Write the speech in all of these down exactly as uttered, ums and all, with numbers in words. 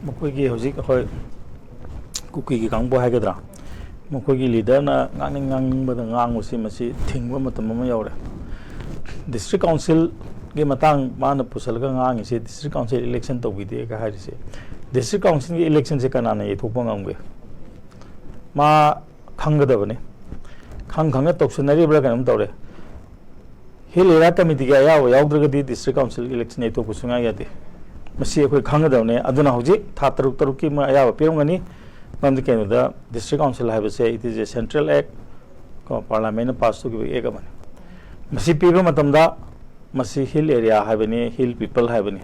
ꯃꯈꯣꯏꯒꯤ ꯍꯧꯖꯤꯛ ꯑꯩꯈꯣꯏ ꯀꯨꯀꯤꯒꯤ ꯀꯥꯡꯕꯨ ꯍꯥꯏꯒꯗ꯭ꯔꯥ, ꯃꯈꯣꯏꯒꯤ ꯂꯤꯗꯔꯅ ꯉꯥꯡꯅꯤꯡ ꯉꯥꯡꯅꯤꯡꯕꯗ ꯉꯥꯡꯕꯁꯤ, ꯃꯁꯤ ꯊꯤꯡꯕ ꯃꯇꯝ ꯑꯃ ꯌꯧꯔꯦ꯫ ꯗꯤꯁꯇ꯭ꯔꯤꯛ ꯀꯥꯎꯟꯁꯤꯜꯒꯤ ꯃꯇꯥꯡ ꯃꯥꯅ ꯄꯨꯁꯜꯂꯒ ꯉꯥꯡꯉꯤꯁꯦ, ꯗꯤꯁꯇ꯭ꯔꯤꯛ ꯀꯥꯎꯟꯁꯤꯜ ꯏꯂꯦꯛꯁꯟ ꯇꯧꯕꯤꯗꯦꯒ ꯍꯥꯏꯔꯤꯁꯦ, ꯗꯤꯁꯇ꯭ꯔꯤꯛ ꯀꯥꯎꯟꯁꯤꯜꯒꯤ ꯏꯂꯦꯛꯁꯟꯁꯦ ꯀꯅꯥꯅ ꯌꯩꯊꯣꯛꯄ ꯉꯝꯒꯦ? ꯃꯥ ꯈꯪꯒꯗꯕꯅꯤ꯫ ꯈꯪ ꯈꯪꯅ ꯇꯧꯁꯟꯅꯔꯤꯕ꯭ꯔꯥ ꯀꯩꯅꯣꯝ ꯇꯧꯔꯦ꯫ ꯍꯤꯜ ꯑꯦꯔꯤꯌꯥ ꯀꯃꯤꯇꯤꯒꯤ ꯑꯌꯥꯕ ꯌꯥꯎꯗ꯭ꯔꯒꯗꯤ ꯗꯤꯁꯇ꯭ꯔꯤꯛ ꯀꯥꯎꯟꯁꯤꯜ ꯏꯂꯦꯛꯁꯟ ꯌꯩꯊꯣꯛꯄ ꯁꯨꯡꯌꯥ ꯌꯥꯗꯦ꯫ ꯃꯁꯤ ꯑꯩꯈꯣꯏ ꯈꯪꯒꯗꯕꯅꯦ꯫ ꯑꯗꯨꯅ ꯍꯧꯖꯤꯛ ꯊꯥ ꯇꯔꯨꯛ ꯇꯔꯨꯛꯀꯤ ꯃꯣꯏ ꯑꯌꯥꯕ ꯄꯤꯔꯝꯒꯅꯤ꯫ ꯃꯔꯝꯗꯤ ꯀꯩꯅꯣꯗ, ꯗꯤꯁꯇ꯭ꯔꯤꯛ ꯀꯥꯎꯟꯁꯤꯜ ꯍꯥꯏꯕꯁꯦ, it is a central act, ꯀꯣ, ꯄꯥꯔꯂꯥꯃꯦꯟꯅ ꯄꯥꯁ ꯇꯧꯈꯤꯕ ꯑꯦꯛ ꯑꯃꯅꯤ꯫ ꯃꯁꯤ ꯄꯤꯕ ꯃꯇꯝꯗ ꯃꯁꯤ ꯍꯤꯜ ꯑꯦꯔꯤꯌꯥ ꯍꯥꯏꯕꯅꯤ, ꯍꯤꯜ ꯄꯤꯄꯜ ꯍꯥꯏꯕꯅꯤ꯫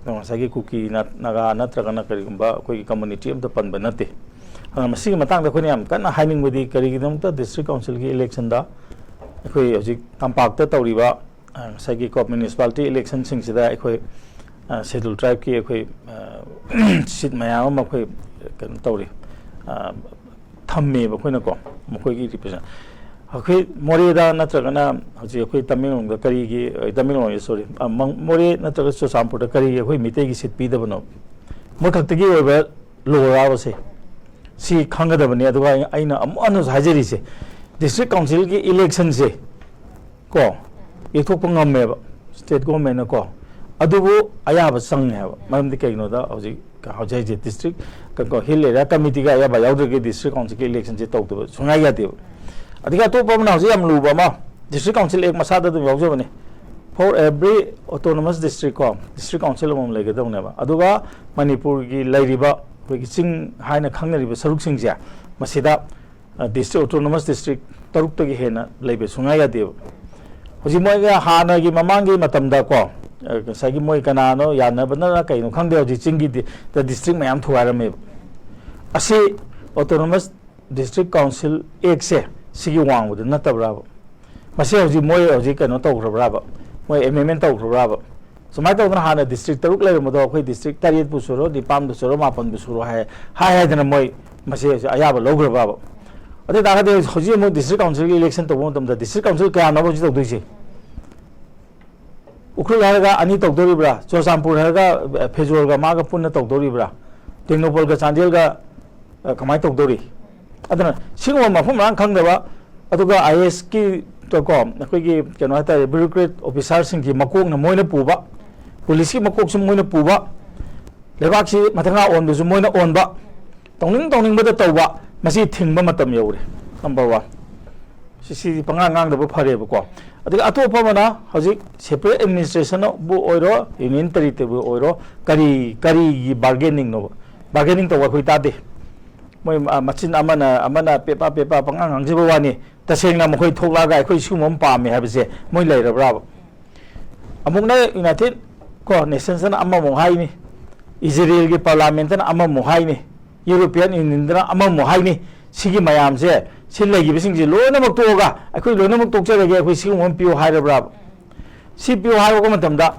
ꯑꯗꯣ ꯉꯁꯥꯏꯒꯤ ꯀꯨꯀꯤ, ꯅꯥ-, ꯅꯥꯒꯥ ꯅꯠꯇ꯭ꯔꯒꯅ ꯀꯔꯤꯒꯨꯝꯕ ꯑꯩꯈꯣꯏꯒꯤ ꯀꯝꯃꯨꯅꯤꯇꯤ ꯑꯝꯇ ꯄꯟꯕ ꯅꯠꯇꯦ꯫ ꯑꯗꯨꯅ ꯃꯁꯤꯒꯤ ꯃꯇꯥꯡꯗ ꯑꯩꯈꯣꯏꯅ ꯌꯥꯝ ꯀꯟꯅ ꯍꯥꯏꯅꯤꯡꯕꯗꯤ, ꯀꯔꯤꯒꯤꯗꯃꯛꯇ ꯗꯤꯁꯇ꯭ꯔꯤꯛ ꯀꯥꯎꯟꯁꯤꯜꯒꯤ ꯏꯂꯦꯛꯁꯟꯗ ꯑꯩꯈꯣꯏ ꯍꯧꯖꯤꯛ ꯇꯝꯄꯥꯛꯇ ꯇꯧꯔꯤꯕ, ꯑ, ꯉꯁꯥꯏꯒꯤ ꯀꯣ ꯃ꯭ꯌꯨꯅꯤꯁꯤꯄꯥꯂꯤꯇꯤ ꯏꯂꯦꯛꯁꯟꯁꯤꯡꯁꯤꯗ ꯑꯩꯈꯣꯏ, ꯑ, ꯁꯦꯗꯨꯜ ꯇ꯭ꯔꯥꯏꯕꯀꯤ ꯑꯩꯈꯣꯏ, ꯑ, ꯁꯤꯠ ꯃꯌꯥꯝ ꯑꯃ ꯑꯩꯈꯣꯏ ꯀꯩꯅꯣ ꯇꯧꯔꯤ, ꯑ, ꯊꯝꯃꯦꯕ ꯑꯩꯈꯣꯏꯅꯀꯣ, ꯃꯈꯣꯏꯒꯤ ꯔꯤꯄ꯭ꯔꯖꯦꯟ-, ꯑꯩꯈꯣꯏ ꯃꯣꯔꯦꯗ ꯅꯠꯇ꯭ꯔꯒꯅ ꯍꯧꯖꯤꯛ ꯑꯩꯈꯣꯏ ꯇꯃꯦꯡꯂꯣꯡꯗ ꯀꯔꯤꯒꯤ, ꯑ, ꯇꯃꯦꯡꯂꯣꯡ, ꯁꯣꯔꯤ, ꯑ, ꯃꯪ-, ꯃꯣꯔꯦ ꯅꯠꯇ꯭ꯔꯒ ꯆꯨꯔꯆꯥꯟꯄꯨꯔꯗ ꯀꯔꯤꯒꯤ ꯑꯩꯈꯣꯏ ꯃꯤꯇꯩꯒꯤ ꯁꯤꯠ ꯄꯤꯗꯕꯅꯣ? ꯃꯣꯏ ꯈꯛꯇꯒꯤ ꯑꯣꯏꯕ ꯂꯣꯔꯥꯕꯁꯦ? ꯁꯤ ꯈꯪꯒꯗꯕꯅꯤ꯫ ꯑꯗꯨꯒ ꯑꯩ-, ꯑꯩꯅ ꯑꯃꯨꯛ ꯍꯟꯅꯁꯨ ꯍꯥꯏꯖꯔꯤꯁꯦ, ꯗꯤꯁꯇ꯭ꯔꯤꯛ ꯀꯥꯎꯟꯁꯤꯜꯒꯤ ꯏꯂꯦꯛꯁꯟꯁꯦ ꯀꯣ, ꯌꯩꯊꯣꯛꯄ ꯉꯝꯃꯦꯕ ꯁ꯭ꯇꯦꯠ ꯒꯣꯔꯃꯦꯟꯅ ꯀꯣ, ꯑꯗꯨꯕꯨ ꯑꯌꯥꯕ ꯆꯪꯉꯦ ꯍꯥꯏꯕ꯫ ꯃꯔꯝꯗꯤ ꯀꯩꯒꯤꯅꯣꯗ, ꯍꯧꯖꯤꯛ ꯍꯧꯖꯤꯛ ꯍꯧꯖꯤꯛ ꯗꯤꯁꯇ꯭ꯔꯤꯛ ꯀ-, ꯀꯣ, ꯍꯤꯜ ꯑꯦꯔꯤꯌꯥ ꯀꯃꯤꯇꯤꯒ ꯑꯌꯥꯕ ꯌꯥꯎꯗ꯭ꯔꯒꯗꯤ ꯗꯤꯁꯇ꯭ꯔꯤꯛ ꯀꯥꯎꯟꯁꯤꯜꯒꯤ ꯏꯂꯦꯛꯁꯟꯁꯦ ꯇꯧꯗꯕ ꯁꯨꯡꯌꯥ ꯌꯥꯗꯦꯕ꯫ ꯑꯗꯒꯤ ꯑꯇꯣꯞꯄ ꯑꯃꯅ ꯍꯧꯖꯤꯛ ꯌꯥꯝ ꯂꯨꯕ ꯑꯃ, ꯗꯤꯁꯇ꯭ꯔꯤꯛ ꯀꯥꯎꯟꯁꯤꯜ ꯑꯦꯛ ꯃꯁꯥꯗ ꯑꯗꯨꯝ ꯌꯥꯎꯖꯕꯅꯤ, for every autonomous district ꯀꯣ, ꯗꯤꯁꯇ꯭ꯔꯤꯛ ꯀꯥꯎꯟꯁꯤꯜ ꯑꯃꯃꯝ ꯂꯩꯒꯗꯕꯅꯦꯕ꯫ ꯑꯗꯨꯒ ꯃꯅꯤꯄꯨꯔꯒꯤ ꯂꯩꯔꯤꯕ ꯑꯩꯈꯣꯏꯒꯤ ꯆꯤꯡ ꯍꯥꯏꯅ ꯈꯪꯅꯔꯤꯕ ꯁꯔꯨꯛꯁꯤꯡꯁꯦ, ꯃꯁꯤꯗ, ꯑ, ꯗꯤꯁꯇ꯭ꯔꯤꯛ, ꯑꯣꯇꯣꯅꯣꯃꯁ ꯗꯤꯁꯇ꯭ꯔꯤꯛ ꯇꯔꯨꯛꯇꯒꯤ ꯍꯦꯟꯅ ꯂꯩꯕ ꯁꯨꯡꯌꯥ ꯌꯥꯗꯦꯕ꯫ ꯍꯧꯖꯤꯛ ꯃꯣꯏꯒ ꯍꯥꯟꯅꯒꯤ ꯃꯃꯥꯡꯒꯤ ꯃꯇꯝꯗ ꯀꯣ, ꯑ, ꯉꯁꯥꯏꯒꯤ ꯃꯣꯏ ꯀꯅꯥꯅꯣ ꯌꯥꯅꯕꯅꯔ ꯀꯩꯅꯣ ꯈꯪꯗꯦ, ꯍꯧꯖꯤꯛ ꯆꯤꯡꯒꯤ ꯗꯤ-, ꯗ ꯗꯤꯁꯇ꯭ꯔꯤꯛ ꯃꯌꯥꯝ ꯊꯨꯒꯥꯏꯔꯝꯃꯦꯕ꯫ ꯑꯁꯤ ꯑꯣꯇꯣꯅꯣꯃꯁ ꯗꯤꯁꯇ꯭ꯔꯤꯛ ꯀꯥꯎꯟꯁꯤꯜ ꯑꯦꯛꯁꯦ ꯁꯤꯒꯤ ꯋꯥꯡꯃꯗ ꯅꯠꯇꯕ꯭ꯔꯥꯕ? ꯃꯁꯤ ꯍꯧꯖꯤꯛ ꯃꯣꯏ ꯍꯧꯖꯤꯛ ꯀꯩꯅꯣ ꯇꯧꯈ꯭ꯔꯕ꯭ꯔꯥꯕ? ꯃꯣꯏ ꯑꯦꯃꯦꯟꯃꯦꯟ ꯇꯧꯈ꯭ꯔꯕ꯭ꯔꯥꯕ? ꯁꯨꯃꯥꯏꯅ ꯇꯧꯗꯅ ꯍꯥꯟꯅ ꯗꯤꯁꯇ꯭ꯔꯤꯛ ꯇꯔꯨꯛ ꯂꯩꯔꯝꯕꯗꯣ ꯑꯩꯈꯣꯏ ꯗꯤꯁꯇ꯭ꯔꯤꯛ ꯇꯔꯦꯠꯄꯨ ꯁꯨꯔꯣ, ꯅꯤꯄꯥꯟꯕꯨ ꯁꯨꯔꯣ, ꯃꯥꯄꯟꯕꯨ ꯁꯨꯔꯣ ꯍꯥꯏ, ꯍꯥꯏ ꯍꯥꯏꯗꯅ ꯃꯣꯏ ꯃꯁꯤ ꯍꯧꯖꯤꯛ ꯑꯌꯥꯕ ꯂꯧꯈ꯭ꯔꯕ꯭ꯔꯥꯕ? ꯑꯗꯨ ꯑꯣꯏ ꯇꯥꯔꯒꯗꯤ ꯍꯧꯖꯤꯛ ꯑꯃꯨꯛ ꯗꯤꯁꯇ꯭ꯔꯤꯛ ꯀꯥꯎꯟꯁꯤꯜꯒꯤ ꯏꯂꯦꯛꯁꯟ ꯇꯧꯕ ꯃꯇꯝꯗ ꯗꯤꯁꯇ꯭ꯔꯤꯛ ꯀꯥꯎꯟꯁꯤꯜ ꯀꯌꯥꯅꯣꯕ ꯍꯧꯖꯤꯛ ꯇꯧꯗꯣꯏꯁꯦ? ꯎꯈ꯭ꯔꯨꯜ ꯍꯥꯏꯔꯒ ꯑꯅꯤ ꯇꯧꯗꯣꯔꯤꯕ꯭ꯔꯥ? ꯆꯨꯔꯆꯥꯟꯄꯨꯔ ꯍꯥꯏꯔꯒ, ꯑ, ꯐꯦꯖꯣꯜꯒ ꯃꯥꯒ ꯄꯨꯟꯅ ꯇꯧꯗꯣꯔꯤꯕ꯭ꯔꯥ? ꯇꯦꯡꯅꯧꯄꯜꯒ ꯆꯥꯟꯗꯦꯜꯒ, ꯑ, ꯀꯃꯥꯏꯅ ꯇꯧꯗꯧꯔꯤ? ꯑꯗꯨꯅ ꯁꯤꯒꯨꯝꯕ ꯃꯐꯝ ꯃꯔꯥꯡ ꯈꯪꯗꯕ, ꯑꯗꯨꯒ ꯑꯥꯏ ꯑꯦꯁꯀꯤ ꯀꯣ, ꯑꯩꯈꯣꯏꯒꯤ ꯀꯩꯅꯣ ꯍꯥꯏꯇꯥꯔꯦ, ꯕ꯭ꯌꯨꯔꯣꯀ꯭ꯔꯦꯠ ꯑꯣꯐꯤꯁꯥꯔꯁꯤꯡꯒꯤ ꯃꯀꯣꯛꯅ ꯃꯣꯏꯅ ꯄꯨꯕ, ꯄꯨꯂꯤꯁꯀꯤ ꯃꯀꯣꯛꯁꯨ ꯃꯣꯏꯅ ꯄꯨꯕ, ꯂꯩꯕꯥꯛꯁꯤ ꯃꯊꯪ ꯃꯈꯥ ꯑꯣꯟꯕꯁꯨ ꯃꯣꯏꯅ ꯑꯣꯟꯕ, ꯇꯧꯅꯤꯡ ꯇꯧꯅꯤꯡꯕꯗ ꯇꯧꯕ, ꯃꯁꯤ ꯊꯤꯡꯕ ꯃꯇꯝ ꯌꯧꯔꯦ꯫ Number one. ꯁꯤ, ꯁꯤꯗꯤ ꯄꯉꯥꯡ ꯉꯥꯡꯗꯕ ꯐꯔꯦꯕꯀꯣ꯫ ꯑꯗꯨꯒ ꯑꯇꯣꯞꯄ ꯑꯃꯅ ꯍꯧꯖꯤꯛ ꯁꯦꯄꯔꯦꯠ ꯑꯦꯗꯃꯤꯅꯤꯁꯇ꯭ꯔꯦꯁꯟꯕꯨ ꯑꯣꯏꯔꯣ, ꯌꯨꯅꯤꯌꯟ ꯇꯦꯔꯤꯇꯣꯔꯤꯕꯨ ꯑꯣꯏꯔꯣ, ꯀꯔꯤ, ꯀꯔꯤꯒꯤ ꯕꯥꯔꯒꯦꯅꯤꯡꯅꯣꯕ? ꯕꯥꯔꯒꯦꯅꯤꯡ ꯇꯧꯕ ꯑꯩꯈꯣꯏ ꯇꯥꯗꯦ꯫ ꯃꯣꯏ, ꯑ, ꯃꯆꯤꯟ ꯑꯃꯅ, ꯑꯃꯅ ꯄꯦꯄꯥ ꯄꯦꯄꯥ ꯄꯉꯥꯡ ꯉꯥꯡꯖꯕ ꯋꯥꯅꯤ꯫ ꯇꯁꯦꯡꯅ ꯃꯈꯣꯏ ꯊꯣꯛꯂꯛꯑꯒ ꯑꯩꯈꯣꯏ ꯁꯤꯒꯨꯝꯕ ꯑꯃ ꯄꯥꯝꯃꯦ ꯍꯥꯏꯕꯁꯦ ꯃꯣꯏ ꯂꯩꯔꯕ꯭ꯔꯥꯕ? ꯑꯃꯨꯛꯅ ꯌꯨꯅꯥꯏꯇꯦꯠ ꯀꯣ ꯅꯦꯁꯟꯁꯅ ꯑꯃꯃꯨꯛ ꯍꯥꯏꯅꯤ, ꯏꯖꯔꯦꯜꯒꯤ ꯄꯥꯔꯂꯥꯃꯦꯟꯇꯅ ꯑꯃꯃꯨꯛ ꯍꯥꯏꯅꯤ, ꯌꯨꯔꯣꯄꯤꯌꯟ ꯌꯨꯅꯤꯌꯟꯗꯅ ꯑꯃꯃꯨꯛ ꯍꯥꯏꯅꯤ꯫ ꯁꯤꯒꯤ ꯃꯌꯥꯝꯁꯦ, ꯁꯤ ꯂꯩꯈꯤꯕꯁꯤꯡꯁꯦ ꯂꯣꯏꯅꯃꯛ ꯇꯣꯛꯑꯒ ꯑꯩꯈꯣꯏ ꯂꯣꯏꯅꯃꯛ ꯇꯣꯛꯆꯔꯒꯦ, ꯑꯩꯈꯣꯏ ꯁꯤꯒꯨꯝꯕ ꯑꯃ ꯄꯤꯌꯨ ꯍꯥꯏꯔꯕ꯭ꯔꯥꯕ? ꯁꯤ ꯄꯤꯌꯨ ꯍꯥꯏꯔꯛꯄ ꯃꯇꯝꯗ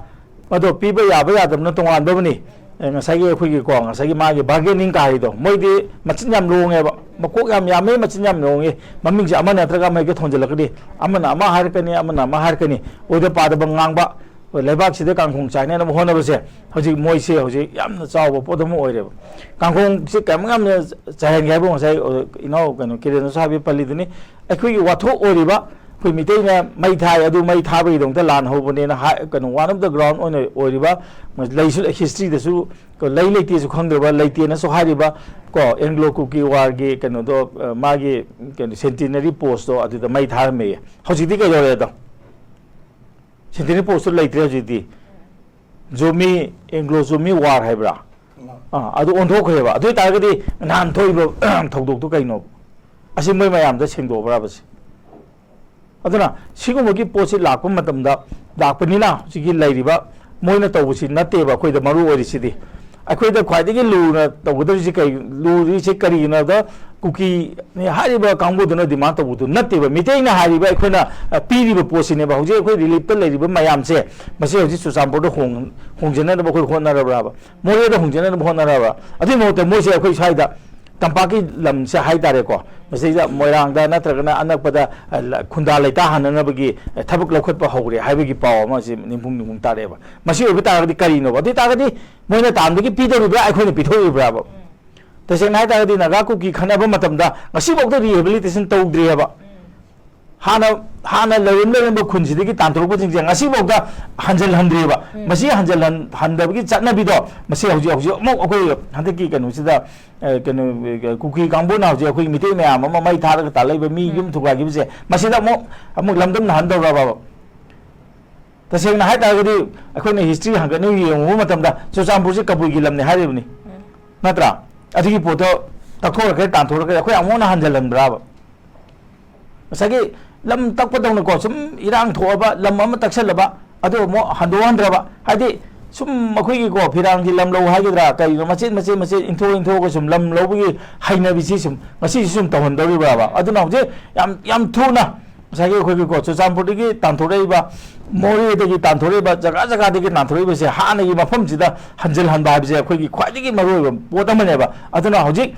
ꯃꯗꯣ ꯄꯤꯕ ꯌꯥꯕ ꯌꯥꯗꯕꯅ ꯇꯣꯉꯥꯟꯕ ꯑꯃꯅꯤ꯫ ꯑꯦ, ꯉꯁꯥꯏꯒꯤ ꯑꯩꯈꯣꯏꯒꯤꯀꯣ, ꯉꯁꯥꯏꯒꯤ ꯃꯥꯒꯤ ꯕꯥꯔꯒꯦꯅꯤꯡ ꯀꯥꯔꯤꯗꯣ, ꯃꯣꯏꯗꯤ ꯃꯆꯤꯟ ꯌꯥꯝ ꯂꯣꯡꯉꯦꯕ, ꯃꯀꯣꯛ ꯌꯥꯝ ꯌꯥꯝꯃꯦ, ꯃꯆꯤꯟ ꯌꯥꯝ ꯂꯣꯡꯉꯦ꯫ ꯃꯃꯤꯡꯁꯦ ꯑꯃ ꯅꯠꯇ꯭ꯔꯒ ꯑꯃ ꯍꯦꯛꯇ ꯊꯣꯟꯖꯜꯂꯛꯀꯅꯤ, ꯑꯃꯅ ꯑꯃ ꯍꯥꯏꯔꯛꯀꯅꯤ, ꯑꯃꯅ ꯑꯃ ꯍꯥꯏꯔꯛꯀꯅꯤ, ꯑꯣꯏꯗ ꯄꯥꯗꯕ ꯉꯥꯡꯕ꯫ ꯍꯣꯏ, ꯂꯩꯕꯥꯛꯁꯤꯗ ꯀꯥꯡꯈꯣꯡ ꯆꯥꯏꯅꯅꯕ ꯍꯣꯠꯅꯕꯁꯦ ꯍꯧꯖꯤꯛ ꯃꯣꯏꯁꯦ ꯍꯧꯖꯤꯛ ꯌꯥꯝꯅ ꯆꯥꯎꯕ ꯄꯣꯠ ꯑꯃ ꯑꯣꯏꯔꯦꯕ꯫ ꯀꯥꯡꯈꯣꯡꯁꯦ ꯀꯌꯥꯃꯨꯛ ꯌꯥꯝꯅ ꯆꯥꯏꯍꯟꯒꯦ ꯍꯥꯏꯕꯨ ꯉꯁꯥꯏ, ꯑ, ꯏꯅꯥꯎ ꯀꯩꯅꯣ ꯀꯤꯔꯦꯟꯅꯁꯨ ꯍꯥꯏꯕ ꯄꯜꯂꯤꯗꯨꯅꯤ, ꯑꯩꯈꯣꯏꯒꯤ ꯋꯥꯊꯣꯛ ꯑꯣꯏꯔꯤꯕ, ꯑꯩꯈꯣꯏ ꯃꯤꯇꯩꯅ ꯃꯩ ꯊꯥꯏ, ꯑꯗꯨ ꯃꯩ ꯊꯥꯕꯒꯤꯗꯃꯛꯇ ꯂꯥꯟ ꯍꯧꯕꯅꯦꯅ ꯍꯥꯏ, ꯀꯩꯅꯣ, one of the ground ꯑꯣꯏꯅ ꯑꯣꯏꯔꯤꯕ, ꯂꯩꯁꯨ, ꯍꯤꯁꯇ꯭ꯔꯤꯗꯁꯨ ꯂꯩ ꯂꯩꯇꯦꯁꯨ ꯈꯪꯗ꯭ꯔꯕ, ꯂꯩꯇꯦꯅꯁꯨ ꯍꯥꯏꯔꯤꯕ ꯀꯣ, ꯑꯦꯡꯒ꯭ꯂꯣ ꯀꯨꯀꯤ ꯋꯥꯔꯒꯤ ꯀꯩꯅꯣꯗꯣ, ꯑ, ꯃꯥꯒꯤ ꯀꯩꯅꯣ, ꯁꯦꯟꯇꯤꯅꯔꯤ ꯄꯣꯁꯇꯣ ꯑꯗꯨꯗ ꯃꯩ ꯊꯥꯔꯝꯃꯦꯌꯦ꯫ ꯍꯧꯖꯤꯛꯇꯤ ꯀꯩꯗꯧꯔꯦ ꯑꯗꯣ? ꯁꯦꯟꯇꯤꯅꯔꯤ ꯄꯣꯁꯇꯨ ꯂꯩꯇ꯭ꯔꯦ ꯍꯧꯖꯤꯛꯇꯤ꯫ ꯖꯣꯃꯤ, ꯑꯦꯡꯒ꯭ꯂꯣ ꯖꯣꯃꯤ ꯋꯥꯔ ꯍꯥꯏꯕ꯭ꯔꯥ? ꯑꯥ, ꯑꯗꯨ ꯑꯣꯟꯊꯣꯛꯈ꯭ꯔꯦꯕ꯫ ꯑꯗꯨ ꯑꯣꯏꯇꯥꯔꯒꯗꯤ ꯅꯍꯥꯟ ꯊꯣꯛꯏꯕ ꯊꯧꯗꯣꯛꯇꯨ ꯀꯩꯅꯣ? ꯑꯁꯤ ꯃꯣꯏ ꯃꯌꯥꯝꯗ ꯁꯦꯡꯗꯣꯛꯑꯕ꯭ꯔꯕ ꯁꯤ? ꯑꯗꯨꯅ ꯁꯤꯒꯨꯝꯕꯒꯤ ꯄꯣꯠꯁꯤ ꯂꯥꯛꯄ ꯃꯇꯝꯗ, ꯂꯥꯛꯄꯅꯤꯅ ꯍꯧꯖꯤꯛꯀꯤ ꯂꯩꯔꯤꯕ ꯃꯣꯏꯅ ꯇꯧꯕꯁꯤ ꯅꯠꯇꯦꯕ ꯑꯩꯈꯣꯏꯗ ꯃꯔꯨ ꯑꯣꯏꯔꯤꯁꯤꯗꯤ꯫ ꯑꯩꯈꯣꯏꯗ ꯈ꯭ꯋꯥꯏꯗꯒꯤ ꯂꯨꯅ ꯇꯧꯒꯗꯧꯔꯤꯁꯤ ꯀꯔꯤ, ꯂꯨꯔꯤꯁꯤ ꯀꯔꯤꯒꯤꯅꯣꯗ, ꯀꯨꯀꯤꯅꯤ ꯍꯥꯏꯔꯤꯕ ꯀꯥꯡꯕꯨꯗꯨꯅ ꯗꯤꯃꯥꯟ ꯇꯧꯕꯗꯨ ꯅꯠꯇꯦꯕ꯫ ꯃꯤꯇꯩꯅ ꯍꯥꯏꯔꯤꯕ ꯑꯩꯈꯣꯏꯅ, ꯑ, ꯄꯤꯔꯤꯕ ꯄꯣꯠꯁꯤꯅꯦꯕ꯫ ꯍꯧꯖꯤꯛ ꯑꯩꯈꯣꯏ ꯔꯤꯂꯤꯞꯇ ꯂꯩꯔꯤꯕ ꯃꯌꯥꯝꯁꯦ, ꯃꯁꯤ ꯍꯧꯖꯤꯛ ꯆꯨꯔꯆꯥꯟꯄꯨꯔꯗ ꯍꯣꯡ-, ꯍꯣꯡꯖꯅꯅꯕ ꯑꯩꯈꯣꯏ ꯍꯣꯠꯅꯔꯕ꯭ꯔꯥꯕ? ꯃꯣꯔꯦꯗ ꯍꯣꯡꯖꯅꯅꯕ ꯍꯣꯠꯅꯔꯕ꯭ꯔꯥ? ꯑꯗꯨꯒꯤ ꯃꯍꯨꯠꯇ ꯃꯣꯏꯁꯦ ꯑꯩꯈꯣꯏ ꯁ꯭ꯋꯥꯏꯗ ꯇꯝꯄꯥꯛꯀꯤ ꯂꯝꯁꯦ ꯍꯥꯏꯇꯥꯔꯦꯀꯣ, ꯃꯁꯤꯗ ꯃꯣꯏꯔꯥꯡꯗ ꯅꯠꯇ꯭ꯔꯒꯅ ꯑꯅꯛꯄꯗ, ꯑ, ꯂ-, ꯈꯨꯟꯗꯥ ꯂꯩꯇꯥ ꯍꯟꯅꯅꯕꯒꯤ, ꯑ, ꯊꯕꯛ ꯂꯧꯈꯠꯄ ꯍꯧꯔꯦ ꯍꯥꯏꯕꯒꯤ ꯄꯥꯎ ꯑꯃ ꯁꯤ ꯅꯤꯡꯄꯨꯡ ꯅꯤꯡꯄꯨꯡ ꯇꯥꯔꯛꯑꯦꯕ꯫ ꯃꯁꯤ ꯑꯣꯏꯕ ꯇꯥꯔꯒꯗꯤ ꯀꯔꯤꯅꯣꯕ? ꯑꯗꯨ ꯑꯣꯏ ꯇꯥꯔꯒꯗꯤ ꯃꯣꯏꯅ ꯇꯥꯟꯕꯒꯤ ꯄꯤꯗꯧꯔꯤꯕ꯭ꯔꯥ, ꯑꯩꯈꯣꯏꯅ ꯄꯤꯊꯣꯛꯏꯕ꯭ꯔꯥꯕ? ꯇꯁꯦꯡꯅ ꯍꯥꯏ ꯇꯥꯔꯒꯗꯤ ꯅꯥꯒꯥ ꯀꯨꯀꯤ ꯈꯠꯅꯕ ꯃꯇꯝꯗ ꯉꯁꯤꯐꯥꯎꯗ rehabilitation ꯇꯧꯗ꯭ꯔꯤ ꯍꯥꯏꯕ꯫ ꯍꯥꯟꯅ, ꯍꯥꯟꯅ ꯂꯩꯔꯝ ꯂꯩꯔꯝꯕ ꯈꯨꯟꯁꯤꯗꯒꯤ ꯇꯥꯟꯊꯣꯔꯛꯄꯁꯤꯡꯁꯦ ꯉꯁꯤꯐꯥꯎꯗ ꯍꯟꯖꯤꯜꯍꯟꯗ꯭ꯔꯤꯕ꯫ ꯎꯝ꯫ ꯃꯁꯤ ꯍꯟꯖꯤꯜꯍꯟ-, ꯍꯟꯗꯕꯒꯤ ꯆꯠꯅꯕꯤꯗꯣ, ꯃꯁꯤ ꯍꯧꯖꯤꯛ, ꯍꯧꯖꯤꯛ ꯑꯃꯨꯛ ꯑꯩꯈꯣꯏ ꯍꯟꯗꯛꯀꯤ ꯀꯩꯅꯣꯁꯤꯗ, ꯑ, ꯀꯩꯅꯣ, ꯑ, ꯀꯨꯀꯤ ꯀꯥꯡꯕꯨꯅ ꯍꯧꯖꯤꯛ ꯑꯩꯈꯣꯏ ꯃꯤꯇꯩ ꯃꯌꯥꯝ ꯑꯃ ꯃꯩ ꯊꯥꯔꯒ ꯇꯥꯜꯂꯛꯏꯕ, ꯃꯤ ꯎꯝ꯫ ꯌꯨꯝ ꯊꯨꯒꯥꯏꯈꯤꯕꯁꯦ, ꯃꯁꯤꯗ ꯑꯃꯨꯛ, ꯑꯃꯨꯛ ꯂꯝꯗꯝꯅ ꯍꯟꯗꯧꯔꯕ? ꯇꯁꯦꯡꯅ ꯍꯥꯏ ꯇꯥꯔꯒꯗꯤ ꯑꯩꯈꯣꯏꯅ history ꯍꯪꯒꯠꯅ ꯌꯦꯡꯉꯨꯕ ꯃꯇꯝꯗ ꯆꯨꯔꯆꯥꯟꯄꯨꯔꯁꯦ ꯀꯕꯨꯏꯒꯤ ꯂꯝꯅꯦ ꯍꯥꯏꯔꯤꯕꯅꯤ꯫ ꯎꯝ꯫ ꯅꯠꯇ꯭ꯔꯥ? ꯑꯗꯨꯒꯤ ꯄꯣꯠꯇꯣ ꯇꯛꯊꯣꯔꯛꯀꯦ, ꯇꯥꯟꯊꯣꯔꯛꯀꯦ, ꯑꯩꯈꯣꯏ ꯑꯃꯨꯛ ꯍꯟꯅ ꯍꯟꯖꯤꯜꯍꯟꯕ꯭ꯔꯥꯕ? ꯉꯁꯥꯏꯒꯤ ꯂꯝ ꯇꯛꯄꯗꯧꯅꯀꯣ, ꯁꯨꯝ ꯏꯔꯥꯡ ꯊꯣꯛꯑꯕ, ꯂꯝ ꯑꯃ ꯇꯛꯁꯜꯂꯕ, ꯑꯗꯨ ꯑꯃꯨꯛ ꯍꯟꯗꯣꯛꯍꯟꯗ꯭ꯔꯕ, ꯍꯥꯏꯗꯤ ꯁꯨꯝ ꯑꯩꯈꯣꯏꯒꯤꯀꯣ, ꯐꯤꯔꯥꯡꯒꯤ ꯂꯝ ꯂꯧ ꯍꯥꯏꯒꯗ꯭ꯔꯥ, ꯀꯔꯤꯅꯣ, ꯃꯆꯦꯠ ꯃꯆꯦꯠ ꯃꯆꯦꯠ ꯏꯟꯊꯣꯛ ꯏꯟꯊꯣꯛꯑꯒ ꯁꯨꯝ ꯂꯝ ꯂꯧꯕꯒꯤ ꯍꯩꯅꯕꯤꯁꯤ ꯁꯨꯝ ꯉꯁꯤꯁꯨ ꯁꯨꯝ ꯇꯧꯍꯟꯗꯧꯔꯤꯕ꯭ꯔꯥꯕ? ꯑꯗꯨꯅ ꯍꯧꯖꯤꯛ ꯌꯥꯝ, ꯌꯥꯝ ꯊꯨꯅ ꯉꯁꯥꯏꯒꯤ ꯑꯩꯈꯣꯏꯒꯤꯀꯣ, ꯆꯨꯔꯆꯥꯟꯄꯨꯔꯗꯒꯤ ꯇꯥꯟꯊꯣꯔꯛꯏꯕ, ꯃꯣꯔꯦꯗꯒꯤ ꯇꯥꯟꯊꯣꯔꯛꯏꯕ, ꯖꯒꯥ ꯖꯒꯥꯗꯒꯤ ꯇꯥꯟꯊꯣꯔꯛꯏꯕꯁꯦ ꯍꯥꯟꯅꯒꯤ ꯃꯐꯝꯁꯤꯗ ꯍꯟꯖꯤꯜꯍꯟꯕ ꯍꯥꯏꯕꯁꯦ ꯑꯩꯈꯣꯏꯒꯤ ꯈ꯭ꯋꯥꯏꯗꯒꯤ ꯃꯔꯨꯑꯣꯏꯕ ꯄꯣꯠ ꯑꯃꯅꯦꯕ꯫ ꯑꯗꯨꯅ ꯍꯧꯖꯤꯛ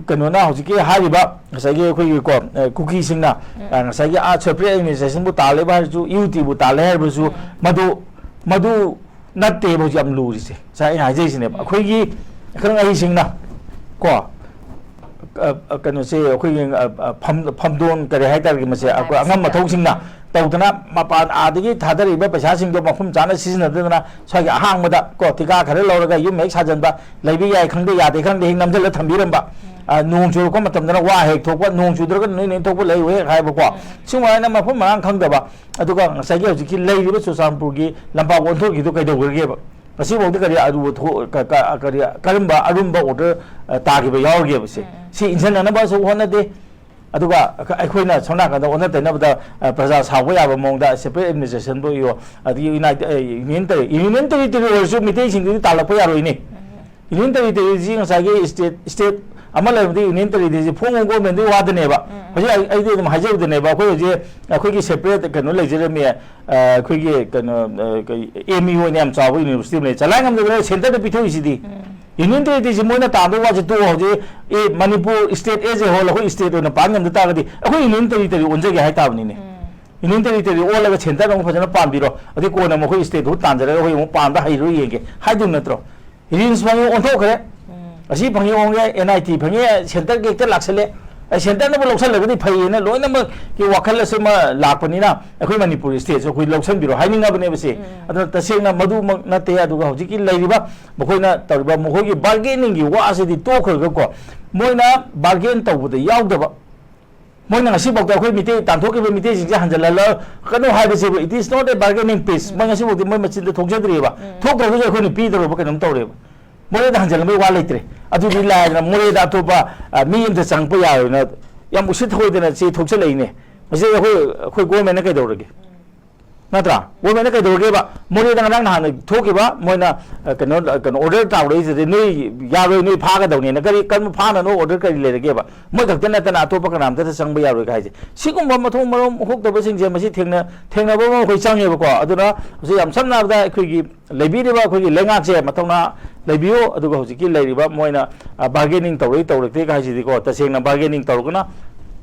ꯀꯩꯅꯣꯅ, ꯍꯧꯖꯤꯛꯀꯤ ꯍꯥꯏꯔꯤꯕ ꯉꯁꯥꯏꯒꯤ ꯑꯩꯈꯣꯏꯒꯤꯀꯣ, ꯑ, ꯀꯨꯀꯤꯁꯤꯡꯅ, ꯎꯝ꯫ ꯑ, ꯉꯁꯥꯏꯒꯤ ꯑꯥ separate administrationꯕꯨ ꯇꯥꯜꯂꯦꯕ ꯍꯥꯏꯔꯁꯨ, UTꯕꯨ ꯇꯥꯜꯂꯦ ꯍꯥꯏꯔꯕꯁꯨ, ꯎꯝ꯫ ꯃꯗꯨ, ꯃꯗꯨ ꯅꯠꯇꯦꯕ ꯍꯧꯖꯤꯛ ꯌꯥꯝ ꯂꯨꯔꯤꯁꯦ꯫ ꯉꯁꯥꯏ ꯑꯩꯅ ꯍꯥꯏꯖꯔꯤꯁꯤꯅꯦꯕ꯫ ꯎꯝ꯫ ꯑꯩꯈꯣꯏꯒꯤ ꯑꯈꯪ ꯑꯍꯩꯁꯤꯡꯅ ꯀꯣ, ꯑ, ꯑ, ꯀꯩꯅꯣꯁꯦ ꯑꯩꯈꯣꯏꯒꯤ, ꯑ, ꯑ, ꯐꯝ-, ꯐꯝꯗꯣꯟ ꯀꯔꯤ ꯍꯥꯏꯇꯥꯔꯦ ꯃꯁꯦ, ꯑꯩꯈꯣꯏ ꯑꯉꯝ ꯃꯊꯧꯁꯤꯡꯅ ꯇꯧꯗꯅ ꯃꯄꯥꯟ ꯑꯥꯗꯒꯤ ꯊꯥꯗꯔꯛꯏꯕ ꯄꯩꯁꯥꯁꯤꯡꯗꯣ ꯃꯐꯝ ꯆꯥꯅ ꯁꯤꯖꯤꯟꯅꯗꯗꯅ ꯁ꯭ꯋꯥꯏꯒꯤ ꯑꯍꯥꯡꯕꯗ ꯀꯣ ꯊꯤꯀꯥ ꯈꯔ ꯂꯧꯔꯒ ꯌꯨꯝ ꯍꯦꯛ ꯁꯥꯖꯟꯕ, ꯂꯩꯕ ꯌꯥꯏ ꯈꯪꯗꯦ ꯌꯥꯗꯦ ꯈꯪꯗꯦ ꯍꯦꯛ ꯅꯝꯁꯤꯜꯂ ꯊꯝꯕꯤꯔꯝꯕ, ꯎꯝ꯫ ꯑ, ꯅꯣꯡ ꯆꯨꯔꯛꯄ ꯃꯇꯝꯗꯅ ꯋꯥ ꯍꯦꯛ ꯊꯣꯛꯄ, ꯅꯣꯡ ꯆꯨꯗ꯭ꯔꯒꯅ ꯅꯣꯏ ꯅꯣꯏ ꯊꯣꯛꯄ ꯂꯩꯌꯨ ꯍꯦꯛ ꯍꯥꯏꯕꯀꯣ꯫ ꯎꯝ꯫ ꯁꯤꯒꯨꯝꯕ ꯍꯥꯏꯅ ꯃꯐꯝ ꯃꯔꯥꯡ ꯈꯪꯗꯕ, ꯑꯗꯨꯒ ꯉꯁꯥꯏꯒꯤ ꯍꯧꯖꯤꯛꯀꯤ ꯂꯩꯔꯤꯕ ꯆꯨꯔꯆꯥꯟꯄꯨꯔꯒꯤ ꯂꯝꯄꯥꯛ ꯑꯣꯟꯊꯣꯛꯈꯤꯗꯨ ꯀꯩꯗꯧꯈ꯭ꯔꯒꯦꯕ? ꯉꯁꯤꯐꯥꯎꯗ ꯀꯔꯤ ꯑꯔꯨꯕ ꯊꯣꯛ-, ꯀ-, ꯀ-, ꯀꯔꯤ, ꯀꯔꯝꯕ ꯑꯔꯨꯝꯕ order, ꯑ, ꯇꯥꯈꯤꯕ ꯌꯥꯎꯔꯒꯦꯕ ꯁꯦ? ꯎꯝ, ꯎꯝ꯫ ꯁꯤ ꯏꯟꯁꯤꯟꯅꯅꯕꯁꯨ ꯍꯣꯠꯅꯗꯦ꯫ ꯑꯗꯨꯒ ꯑꯩꯈꯣꯏꯅ ꯁꯣꯝ ꯅꯥꯀꯟꯗ ꯑꯣꯟꯅ ꯇꯩꯅꯕꯗ, ꯑ, ꯄ꯭ꯔꯖꯥ ꯁꯥꯎꯕ ꯌꯥꯕ ꯃꯑꯣꯡꯗ separate administrationꯕꯨ ꯑꯣꯏꯌꯣ, ꯑꯗꯒꯤ United, ꯑ, Union Terri-, Union Territory ꯑꯣꯏꯔꯁꯨ ꯃꯤꯇꯩꯁꯤꯡꯗꯨꯗꯤ ꯇꯥꯜꯂꯛꯄ ꯌꯥꯔꯣꯏꯅꯦ꯫ ꯎꯝ꯫ Union Territoryꯁꯤ ꯉꯁꯥꯏꯒꯤ state, state ꯑꯃ ꯂꯩꯔꯕꯗꯤ Union Territoryꯁꯤ form of governmentꯗꯨꯒꯤ ꯋꯥꯗꯅꯦꯕ꯫ ꯎꯝ, ꯎꯝ꯫ ꯍꯧꯖꯤꯛ ꯑꯩ, ꯑꯩꯗꯤ ꯑꯗꯨꯝ ꯍꯥꯏꯖꯕꯗꯅꯦꯕ, ꯑꯩꯈꯣꯏ ꯍꯧꯖꯤꯛ ꯑꯩꯈꯣꯏꯒꯤ separate ꯀꯩꯅꯣ ꯂꯩꯖꯔꯝꯃꯤ, ꯑ, ꯑꯩꯈꯣꯏꯒꯤ ꯀꯩꯅꯣ, ꯑ, ꯀꯩ, M U ꯑꯣꯏꯅ ꯌꯥꯝ ꯆꯥꯎꯕ university ꯑꯃ ꯂꯩ, ꯆꯂꯥꯏ ꯉꯝꯗꯗꯅ centreꯗ ꯄꯤꯊꯣꯛꯏꯁꯤꯗꯤ꯫ ꯎꯝ꯫ Union Territoryꯁꯤ ꯃꯣꯏꯅ ꯇꯥꯟꯗꯧ ꯋꯥꯁꯦ ꯇꯣꯛꯑꯣ꯫ ꯍꯧꯖꯤꯛ ꯑꯦ, Manipur state as a whole ꯑꯩꯈꯣꯏ state ꯑꯣꯏꯅ ꯄꯥꯟ ꯉꯝꯗ ꯇꯥꯔꯒꯗꯤ ꯑꯩꯈꯣꯏ Union Territory ꯑꯣꯟꯖꯒꯦ ꯍꯥꯏ ꯇꯥꯕꯅꯤꯅꯦ꯫ Union Territory ꯑꯣꯜꯂꯒ centreꯅ ꯑꯃꯨꯛ ꯐꯖꯅ ꯄꯥꯟꯕꯤꯔꯣ, ꯑꯗꯩ ꯀꯣꯟꯅ ꯃꯈꯣꯏ stateꯇꯨ ꯇꯥꯟꯖꯔꯒ ꯑꯩꯈꯣꯏ ꯑꯃꯨꯛ ꯄꯥꯟꯕ ꯍꯩꯔꯣꯏ ꯌꯦꯡꯒꯦ ꯍꯥꯏꯗꯨ ꯅꯠꯇ꯭ꯔꯣ? RIMS ꯐꯪꯉꯤ ꯑꯣꯟꯊꯣꯛꯈ꯭ꯔꯦ, ꯑꯁꯤ ꯐꯪꯉꯤ ꯑꯣꯟꯈ꯭ꯔꯦ, NIT ꯐꯪꯉꯤ centreꯒꯤ ꯍꯦꯛꯇ ꯂꯥꯛꯁꯜꯂꯦ꯫ ꯑꯩ centreꯅꯕꯨ ꯂꯧꯁꯜꯂꯒꯗꯤ ꯐꯩꯌꯦꯅ ꯂꯣꯏꯅꯃꯛꯀꯤ ꯋꯥꯈꯜ ꯑꯁꯤꯃ ꯂꯥꯛꯄꯅꯤꯅ ꯑꯩꯈꯣꯏ ꯃꯅꯤꯄꯨꯔ stateꯁꯨ ꯑꯩꯈꯣꯏ ꯂꯧꯁꯟꯕꯤꯔꯣ ꯍꯥꯏꯅꯤꯡꯉꯕꯅꯦꯕ ꯁꯤ꯫ ꯑꯗꯨꯅ ꯇꯁꯦꯡꯅ ꯃꯗꯨꯃꯛ ꯅꯠꯇꯦ꯫ ꯑꯗꯨꯒ ꯍꯧꯖꯤꯛꯀꯤ ꯂꯩꯔꯤꯕ ꯃꯈꯣꯏꯅ ꯇꯧꯔꯤꯕ ꯃꯈꯣꯏꯒꯤ bargainingꯒꯤ ꯋꯥꯁꯤꯗꯤ ꯇꯣꯛꯈ꯭ꯔꯒꯀꯣ, ꯃꯣꯏꯅ bargain ꯇꯧꯕꯗ ꯌꯥꯎꯗꯕ, ꯃꯣꯏꯅ ꯉꯁꯤꯐꯥꯎꯗ ꯑꯩꯈꯣꯏ ꯃꯤꯇꯩ ꯇꯥꯟꯊꯣꯛꯈꯤꯕ ꯃꯤꯇꯩꯁꯤꯡꯁꯦ ꯍꯟꯖꯤꯜꯍꯜꯂ ꯀꯩꯅꯣ ꯍꯥꯏꯕꯁꯤꯕꯨ, it is not a bargaining piece꯫ ꯃꯣꯏ ꯉꯁꯤꯐꯥꯎꯗꯤ ꯃꯣꯏ ꯃꯆꯤꯟꯗ ꯊꯣꯛꯆꯗ꯭ꯔꯤꯑꯕ꯫ ꯊꯣꯛꯇ꯭ꯔꯒꯁꯨ ꯑꯩꯈꯣꯏꯅ ꯄꯤꯗꯧꯔꯕ ꯀꯩꯅꯣꯝ ꯇꯧꯔꯦꯕ꯫ ꯃꯣꯔꯦꯗ ꯍꯟꯖꯤꯜꯂꯝꯕꯩ ꯋꯥ ꯂꯩꯇ꯭ꯔꯦ꯫ ꯑꯗꯨꯗꯤ ꯂꯥꯏꯗꯅ ꯃꯣꯔꯦꯗ ꯑꯇꯣꯞꯄ, ꯑ, ꯃꯤ ꯑꯃꯇ ꯆꯪꯉꯛꯄ ꯌꯥꯔꯣꯏꯅ ꯌꯥꯝ ꯎꯁꯤꯠ ꯊꯑꯣꯏꯗꯅ ꯆꯦ ꯊꯣꯛꯆꯜꯂꯛꯏꯅꯦ꯫ ꯃꯁꯤ ꯑꯩꯈꯣꯏ, ꯑꯩꯈꯣꯏ governmentꯅ ꯀꯩꯗꯧꯔꯒꯦ? ꯅꯠꯇ꯭ꯔꯥ? Governmentꯅ ꯀꯩꯗꯧꯔꯒꯦꯕ? ꯃꯣꯔꯦꯗ ꯉꯔꯥꯡ ꯅꯍꯥꯟ ꯊꯣꯛꯈꯤꯕ ꯃꯣꯏꯅ, ꯑ, ꯀꯩꯅꯣ, ꯑ, ꯀꯩꯅꯣ order ꯇꯥꯎꯔꯛꯏꯁꯤꯗꯤ, "ꯅꯣꯏ ꯌꯥꯔꯣꯏ, ꯅꯣꯏ ꯐꯥꯒꯗꯧꯅꯦꯅ"꯫ ꯀꯔꯤ, ꯀꯔꯝꯕ ꯐꯥꯅꯅꯣ order ꯀꯔꯤ ꯂꯩꯔꯒꯦꯕ? ꯃꯣꯏ ꯈꯛꯇ ꯅꯠꯇꯅ ꯑꯇꯣꯞꯄ ꯀꯅꯥꯝꯇꯗ ꯆꯪꯕ ꯌꯥꯔꯣꯏꯒ ꯍꯥꯏꯁꯦ꯫ ꯁꯤꯒꯨꯝꯕ ꯃꯊꯣꯡ ꯃꯔꯝ ꯍꯣꯛꯇꯕꯁꯤꯡꯁꯦ ꯃꯁꯤ ꯊꯦꯡꯅ-, ꯊꯦꯡꯅꯕ ꯑꯃ ꯑꯩꯈꯣꯏ ꯆꯪꯉꯦꯕꯀꯣ꯫ ꯑꯗꯨꯅ ꯍꯧꯖꯤꯛ ꯌꯥꯝ ꯁꯝꯅ ꯍꯥꯏꯔꯕꯗ ꯑꯩꯈꯣꯏꯒꯤ ꯂꯩꯕꯤꯔꯤꯕ ꯑꯩꯈꯣꯏꯒꯤ ꯂꯩꯉꯥꯛꯁꯦ ꯃꯊꯧꯅꯥ ꯂꯩꯕꯤꯌꯨ꯫ ꯑꯗꯨꯒ ꯍꯧꯖꯤꯛꯀꯤ ꯂꯩꯔꯤꯕ ꯃꯣꯏꯅ, ꯑ, bargaining ꯇꯧꯔꯛꯏ ꯇꯧꯔꯛꯇꯦꯒ ꯍꯥꯏꯁꯤꯗꯤꯀꯣ, ꯇꯁꯦꯡꯅ bargaining ꯇꯧꯔꯒꯅ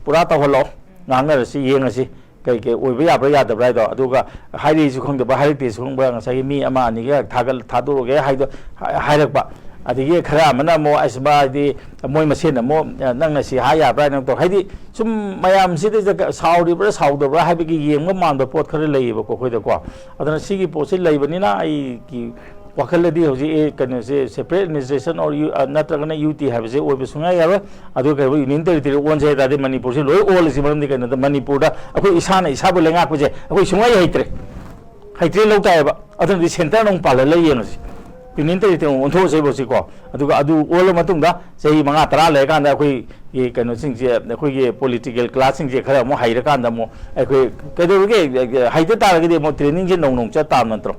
ꯄꯨꯔꯥ ꯇꯧꯍꯜꯂꯛꯑꯣ, ꯉꯥꯡꯅꯔꯁꯤ, ꯌꯦꯡꯉꯁꯤ꯫ ꯀꯩ ꯀꯩ ꯑꯣꯏꯕ ꯌꯥꯕ꯭ꯔꯥ ꯌꯥꯗꯕ꯭ꯔꯥ ꯍꯥꯏꯗꯣ꯫ ꯑꯗꯨꯒ ꯍꯥꯏꯔꯛꯏꯁꯨ ꯈꯪꯗꯕ, ꯍꯥꯏꯔꯛꯇꯦꯁꯨ ꯈꯪꯕ, ꯉꯁꯥꯏꯒꯤ ꯃꯤ ꯑꯃ ꯑꯅꯤꯒ ꯊꯥꯒꯠ-, ꯊꯥꯗꯣꯔꯛꯑꯒꯦ ꯍꯥꯏꯗꯣ ꯍꯥꯏ-, ꯍꯥꯏꯔꯛꯄ꯫ ꯑꯗꯒꯤ ꯈꯔ ꯑꯃꯅ ꯑꯃꯨꯛ, "ꯑꯁ, ꯃꯥꯗꯤ ꯃꯣꯏ ꯃꯁꯦꯟ ꯑꯃꯨꯛ, ꯑ, ꯅꯪꯅ ꯁꯤ ꯍꯥꯏ ꯌꯥꯕ꯭ꯔꯥ?" ꯍꯥꯏꯅ ꯇꯧ-, ꯍꯥꯏꯗꯤ ꯁꯨꯝ ꯃꯌꯥꯝꯁꯤꯗ ꯁꯥꯎꯔꯤꯕ꯭ꯔꯥ ꯁꯥꯎꯗꯕ꯭ꯔꯥ ꯍꯥꯏꯕꯒꯤ ꯌꯦꯡꯕ ꯃꯥꯟꯕ ꯄꯣꯠ ꯈꯔ ꯂꯩꯌꯦꯕꯀꯣ ꯑꯩꯈꯣꯏꯗꯀꯣ꯫ ꯑꯗꯨꯅ ꯁꯤꯒꯤ ꯄꯣꯠꯁꯤ ꯂꯩꯕꯅꯤꯅ ꯑꯩꯒꯤ ꯋꯥꯈꯜꯗꯗꯤ ꯍꯧꯖꯤꯛ, ꯑꯦ, ꯀꯩꯅꯣꯁꯦ, separate administration or ꯌꯨ-, ꯑ, ꯅꯠꯇ꯭ꯔꯒꯅ UT ꯍꯥꯏꯕꯁꯦ ꯑꯣꯏꯕ ꯁꯨꯡꯌꯥ ꯌꯥꯔꯣꯏ꯫ ꯑꯗꯨꯒ ꯀꯩꯒꯨꯝꯕ Union Territory ꯑꯣꯟꯁꯦ ꯍꯥꯏ ꯇꯥꯔꯗꯤ ꯃꯅꯤꯄꯨꯔꯁꯦ ꯂꯣꯏ ꯑꯣꯜꯂꯁꯤ꯫ ꯃꯔꯝꯗꯤ ꯀꯩꯅꯣꯗ ꯃꯅꯤꯄꯨꯔꯗ ꯑꯩꯈꯣꯏ ꯏꯁꯥꯅ ꯏꯁꯥꯕꯨ ꯂꯩꯉꯥꯛꯄꯁꯦ ꯑꯩꯈꯣꯏ ꯁꯨꯡꯍꯩ ꯍꯩꯇ꯭ꯔꯦ꯫ ꯍꯩꯇ꯭ꯔꯦ ꯂꯧ ꯇꯥꯏꯌꯦꯕ꯫ ꯑꯗꯨꯅꯗꯤ centreꯅ ꯑꯃꯨꯛ ꯄꯥꯜꯍꯜꯂ ꯌꯦꯡꯉꯁꯤ꯫ Union Territory ꯑꯃꯨꯛ ꯑꯣꯟꯊꯣꯛꯑꯁꯦꯕ ꯁꯤꯀꯣ꯫ ꯑꯗꯨꯒ ꯑꯗꯨ ꯑꯣꯜꯂ ꯃꯇꯨꯡꯗ ꯆꯍꯤ ꯃꯉꯥ ꯇꯔꯥ ꯂꯩꯔꯀꯥꯟꯗ ꯑꯩꯈꯣꯏꯒꯤ ꯀꯩꯅꯣꯁꯤꯡꯁꯦ, ꯑꯩꯈꯣꯏꯒꯤ political classꯁꯤꯡꯁꯦ ꯈꯔ ꯑꯃꯨꯛ ꯍꯩꯔꯀꯥꯟꯗ ꯑꯃꯨꯛ ꯑꯩꯈꯣꯏ ꯀꯩꯗꯧꯔꯒꯦ, ꯍꯩꯇ ꯇꯥꯔꯒꯗꯤ ꯑꯃꯨꯛ trainingꯁꯦ ꯅꯧꯅ ꯑꯃꯨꯛ ꯆꯠ ꯇꯥꯕ ꯅꯠꯇ꯭ꯔꯣ?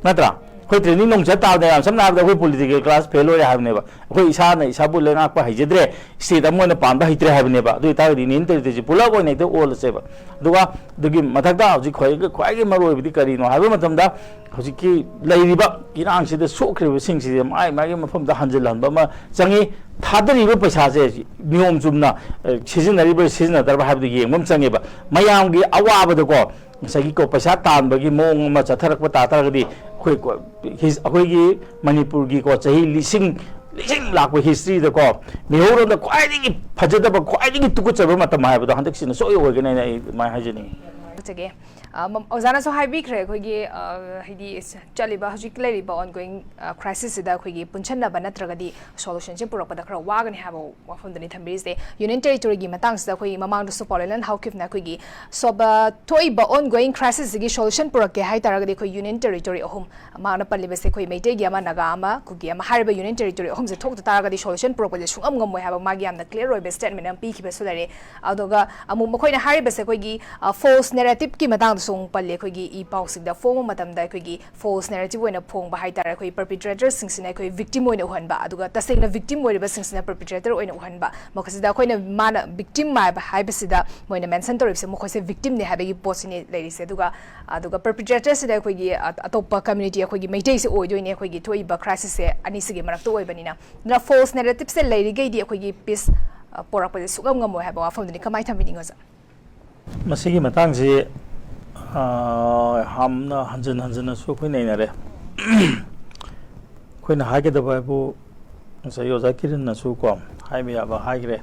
ꯅꯠꯇ꯭ꯔꯥ? ꯑꯩꯈꯣꯏ ꯇ꯭ꯔꯦꯅꯤꯡ ꯅꯨꯡ ꯆꯠ ꯇꯥꯕꯗ ꯌꯥꯝ ꯁꯝꯅ ꯍꯥꯏꯔꯕꯗ ꯑꯩꯈꯣꯏ ꯄꯣꯂꯤꯇꯤꯀꯦꯜ ꯀ꯭ꯂꯥꯁ ꯐꯦꯜ ꯑꯣꯏꯔꯦ ꯍꯥꯏꯕꯅꯦꯕ꯫ ꯑꯩꯈꯣꯏ ꯏꯁꯥꯅ ꯏꯁꯥꯕꯨ ꯂꯩꯉꯥꯛꯄ ꯍꯩꯖꯗ꯭ꯔꯦ, ꯁ꯭ꯇꯦꯠ ꯑꯃ ꯑꯣꯏꯅ ꯄꯥꯟꯕ ꯍꯩꯇ꯭ꯔꯦ ꯍꯥꯏꯕꯅꯦꯕ꯫ ꯑꯗꯨ ꯑꯣꯏꯇꯥꯔꯒꯗꯤ ꯌꯨꯅꯤꯌꯟ ꯇꯦꯔꯤꯇꯣꯔꯤꯁꯦ ꯄꯨꯂꯞ ꯑꯣꯏꯅ ꯍꯦꯛꯇ ꯑꯣꯜꯂꯁꯦꯕ꯫ ꯑꯗꯨꯒ ꯑꯗꯨꯒꯤ ꯃꯊꯛꯇ ꯍꯧꯖꯤꯛ ꯈ꯭ꯋꯥꯏ-, ꯈ꯭ꯋꯥꯏꯗꯒꯤ ꯃꯔꯨ ꯑꯣꯏꯕꯗꯤ ꯀꯔꯤꯅꯣ ꯍꯥꯏꯕ ꯃꯇꯝꯗ, ꯍꯧꯖꯤꯛꯀꯤ ꯂꯩꯔꯤꯕ ꯏꯔꯥꯡꯁꯤꯗ ꯁꯣꯛꯈ꯭ꯔꯤꯕꯁꯤꯡꯁꯤꯗꯤ ꯃꯥꯒꯤ ꯃꯥꯒꯤ ꯃꯐꯝꯗ ꯍꯟꯖꯤꯜꯍꯟꯕ ꯑꯃ ꯆꯪꯉꯤ꯫ ꯊꯥꯗꯔꯤꯕ ꯄꯩꯁꯥꯁꯦ ꯅꯤꯌꯣꯝ ꯆꯨꯝꯅ, ꯑ, ꯁꯤꯖꯤꯟꯅꯔꯤꯕ꯭ꯔꯥ ꯁꯤꯖꯤꯟꯅꯗ꯭ꯔꯕ ꯍꯥꯏꯕꯗꯨ ꯌꯦꯡꯕ ꯑꯃ ꯆꯪꯉꯦꯕ꯫ ꯃꯌꯥꯝꯒꯤ ꯑꯋꯥꯕꯗꯀꯣ, ꯉꯁꯥꯏꯒꯤ ꯀꯣ ꯄꯩꯁꯥ ꯇꯥꯟꯕꯒꯤ ꯃꯑꯣꯡ ꯑꯃ ꯆꯠꯊꯔꯛꯄ ꯇꯥ ꯇꯥꯔꯒꯗꯤ, ꯑꯩꯈꯣꯏ ꯀꯣ-, ꯍꯤꯁ-, ꯑꯩꯈꯣꯏꯒꯤ ꯃꯅꯤꯄꯨꯔꯒꯤ ꯀꯣ ꯆꯍꯤ ꯂꯤꯁꯤꯡ, ꯂꯤꯁꯤꯡ ꯂꯥꯛꯄ ꯍꯤꯁꯇ꯭ꯔꯤꯗꯀꯣ, ꯃꯤꯍꯧꯔꯣꯟꯗ ꯈ꯭ꯋꯥꯏꯗꯒꯤ ꯐꯖꯗꯕ, ꯈ꯭ꯋꯥꯏꯗꯒꯤ ꯇꯨꯀꯠꯆꯕ ꯃꯇꯝ ꯍꯥꯏꯕꯗꯣ ꯍꯟꯗꯛꯁꯤꯅ ꯁꯣꯏ ꯑꯣꯏꯒꯅꯤ ꯍꯥꯏꯅ ꯑꯩ ꯑꯗꯨꯃꯥꯏꯅ ꯍꯥꯏꯖꯅꯤꯡꯉꯤ꯫ ꯍꯥꯏꯖꯒꯦ꯫ ꯑ, ꯃ-, ꯑꯣꯖꯥꯅꯁꯨ ꯍꯥꯏꯕꯤꯈ꯭ꯔꯦ, ꯑꯩꯈꯣꯏꯒꯤ, ꯑ, ꯍꯥꯏꯗꯤ ꯆꯠꯂꯤꯕ ꯍꯧꯖꯤꯛ ꯂꯩꯔꯤꯕ ꯑꯣꯟꯒꯣꯌꯤꯡ ꯀ꯭ꯔꯥꯏꯁꯤꯁꯁꯤꯗ ꯑꯩꯈꯣꯏꯒꯤ ꯄꯨꯟꯁꯟꯅꯕ ꯅꯠꯇ꯭ꯔꯒꯗꯤ ꯁꯣꯂꯨꯁꯟꯁꯦ ꯄꯨꯔꯛꯄꯗ ꯈꯔ ꯋꯥꯒꯅꯤ ꯍꯥꯏꯕ ꯋꯥꯐꯝꯗꯨꯅꯤ ꯊꯝꯕꯤꯔꯤꯁꯦ꯫ ꯌꯨꯅꯤꯌꯟ ꯇꯦꯔꯤꯇꯣꯔꯤꯒꯤ ꯃꯇꯥꯡꯁꯤꯗ ꯑꯩꯈꯣꯏꯒꯤ ꯃꯃꯥꯡꯗꯁꯨ ꯄꯥꯎꯂꯦꯂꯟ ꯍꯥꯎꯀꯤꯞꯅ ꯑꯩꯈꯣꯏꯒꯤ ꯁꯣꯕ ꯊꯣꯛꯏꯕ ꯑꯣꯟꯒꯣꯌꯤꯡ ꯀ꯭ꯔꯥꯏꯁꯤꯁꯁꯤꯒꯤ ꯁꯣꯂꯨꯁꯟ ꯄꯨꯔꯛꯀꯦ ꯍꯥꯏ ꯇꯥꯔꯒꯗꯤ ꯑꯩꯈꯣꯏ ꯌꯨꯅꯤꯌꯟ ꯇꯦꯔꯤꯇꯣꯔꯤ ꯑꯍꯨꯝ, ꯃꯥꯅ ꯄꯜꯂꯤꯕꯁꯦ ꯑꯩꯈꯣꯏ ꯃꯩꯇꯩꯒꯤ ꯑꯃ, ꯅꯥꯒꯥ ꯑꯃ, ꯀꯨꯀꯤ ꯑꯃ ꯍꯥꯏꯔꯤꯕ ꯌꯨꯅꯤꯌꯟ ꯇꯦꯔꯤꯇꯣꯔꯤ ꯑꯍꯨꯝꯁꯦ ꯊꯣꯛꯇ ꯇꯥꯔꯒꯗꯤ ꯁꯣꯂꯨꯁꯟ ꯄꯨꯔꯛꯄꯁꯦ ꯁꯨꯡꯉꯝ ꯉꯝꯃꯣꯏ ꯍꯥꯏꯕ ꯃꯥꯒꯤ ꯌꯥꯝꯅ ꯀ꯭ꯂꯤꯌꯔ ꯑꯣꯏꯕ ꯁ꯭ꯇꯦꯠꯃꯦꯟ ꯑꯃ ꯄꯤꯈꯤꯕꯁꯨ ꯂꯩꯔꯦ꯫ ꯑꯗꯨꯒ ꯑꯃꯨꯛ ꯃꯈꯣꯏꯅ ꯍꯥꯏꯔꯤꯕꯁꯦ ꯑꯩꯈꯣꯏꯒꯤ, ꯑ, ꯐꯣꯜꯁ ꯅꯦꯔꯦꯇꯤꯞꯀꯤ ꯃꯇꯥꯡꯗꯁꯨ ꯑꯃꯨꯛ ꯄꯜꯂꯤ꯫ ꯑꯩꯈꯣꯏꯒꯤ ꯏ ꯄꯥꯎꯁꯤꯡꯗ ꯐꯣꯡꯕ ꯃꯇꯝꯗ ꯑꯩꯈꯣꯏꯒꯤ ꯐꯣꯜꯁ ꯅꯦꯔꯦꯇꯤꯞ ꯑꯣꯏꯅ ꯐꯣꯡꯕ ꯍꯥꯏꯇꯥꯔꯦ꯫ ꯑꯩꯈꯣꯏ ꯄꯔꯄꯤꯇ꯭ꯔꯦꯇꯔꯁꯤꯡꯁꯤꯅ ꯑꯩꯈꯣꯏ ꯚꯤꯛꯇꯤꯝ ꯑꯣꯏꯅ ꯎꯍꯟꯕ, ꯑꯗꯨꯒ ꯇꯁꯦꯡꯅ ꯚꯤꯛꯇꯤꯝ ꯑꯣꯏꯔꯤꯕꯁꯤꯡꯁꯤꯅ ꯄꯔꯄꯤꯇ꯭ꯔꯦꯇꯔ ꯑꯣꯏꯅ ꯎꯍꯟꯕ꯫ ꯃꯈꯣꯏꯁꯤꯗ ꯑꯩꯈꯣꯏꯅ ꯃꯥꯅ ꯚꯤꯛꯇꯤꯝ ꯍꯥꯏꯕ, ꯍꯥꯏꯕꯁꯤꯗ ꯃꯣꯏꯅ ꯃꯦꯟꯁꯟ ꯇꯧꯔꯤꯕꯁꯦ ꯃꯈꯣꯏꯁꯦ ꯚꯤꯛꯇꯤꯝꯅꯤ ꯍꯥꯏꯕꯒꯤ ꯄꯣꯠꯁꯤꯅꯤ ꯂꯩꯔꯤꯁꯦ꯫ ꯑꯗꯨꯒ, ꯑꯗꯨꯒ ꯄꯔꯄꯤꯇ꯭ꯔꯦꯇꯔꯁꯤꯗ ꯑꯩꯈꯣꯏꯒꯤ, ꯑ-, ꯑꯇꯣꯞꯄ ꯀꯝꯃ꯭ꯌꯨꯅꯤꯇꯤ, ꯑꯩꯈꯣꯏꯒꯤ ꯃꯩꯇꯩꯁꯦ ꯑꯣꯏꯗꯣꯏꯅꯦ ꯑꯩꯈꯣꯏꯒꯤ ꯊꯣꯛꯏꯕ ꯀ꯭ꯔꯥꯏꯁꯤꯁꯁꯦ ꯑꯅꯤꯁꯤꯒꯤ ꯃꯔꯛꯇ ꯑꯣꯏꯕꯅꯤꯅ꯫ ꯑꯗꯨꯅ ꯐꯣꯜꯁ ꯅꯦꯔꯦꯇꯤꯞꯁꯦ ꯂꯩꯔꯤꯈꯩꯗꯤ ꯑꯩꯈꯣꯏꯒꯤ ꯄꯤꯁ, ꯑ, ꯄꯣꯔꯛꯄꯁꯦ ꯁꯨꯡꯉꯝ ꯉꯝꯃꯣꯏ ꯍꯥꯏꯕ ꯋꯥꯐꯝꯗꯨꯅꯤ꯫ ꯀꯃꯥꯏꯅ ꯊꯝꯕꯤꯅꯤꯡꯉꯤ ꯑꯣꯖꯥ? ꯃꯁꯤꯒꯤ ꯃꯇꯥꯡꯁꯤ, ꯑ, ꯌꯥꯝꯅ ꯍꯟꯖꯤꯟ ꯍꯟꯖꯤꯟꯅꯁꯨ ꯑꯩꯈꯣꯏ ꯅꯩꯅꯔꯦ꯫ ꯑꯩꯈꯣꯏꯅ ꯍꯥꯏꯒꯗꯕ ꯍꯥꯏꯕꯨ ꯉꯁꯥꯏ ꯑꯣꯖꯥ ꯀꯤꯔꯟꯅꯁꯨ ꯀꯣ ꯍꯥꯏꯕ ꯌꯥꯕ ꯍꯥꯏꯈ꯭ꯔꯦ꯫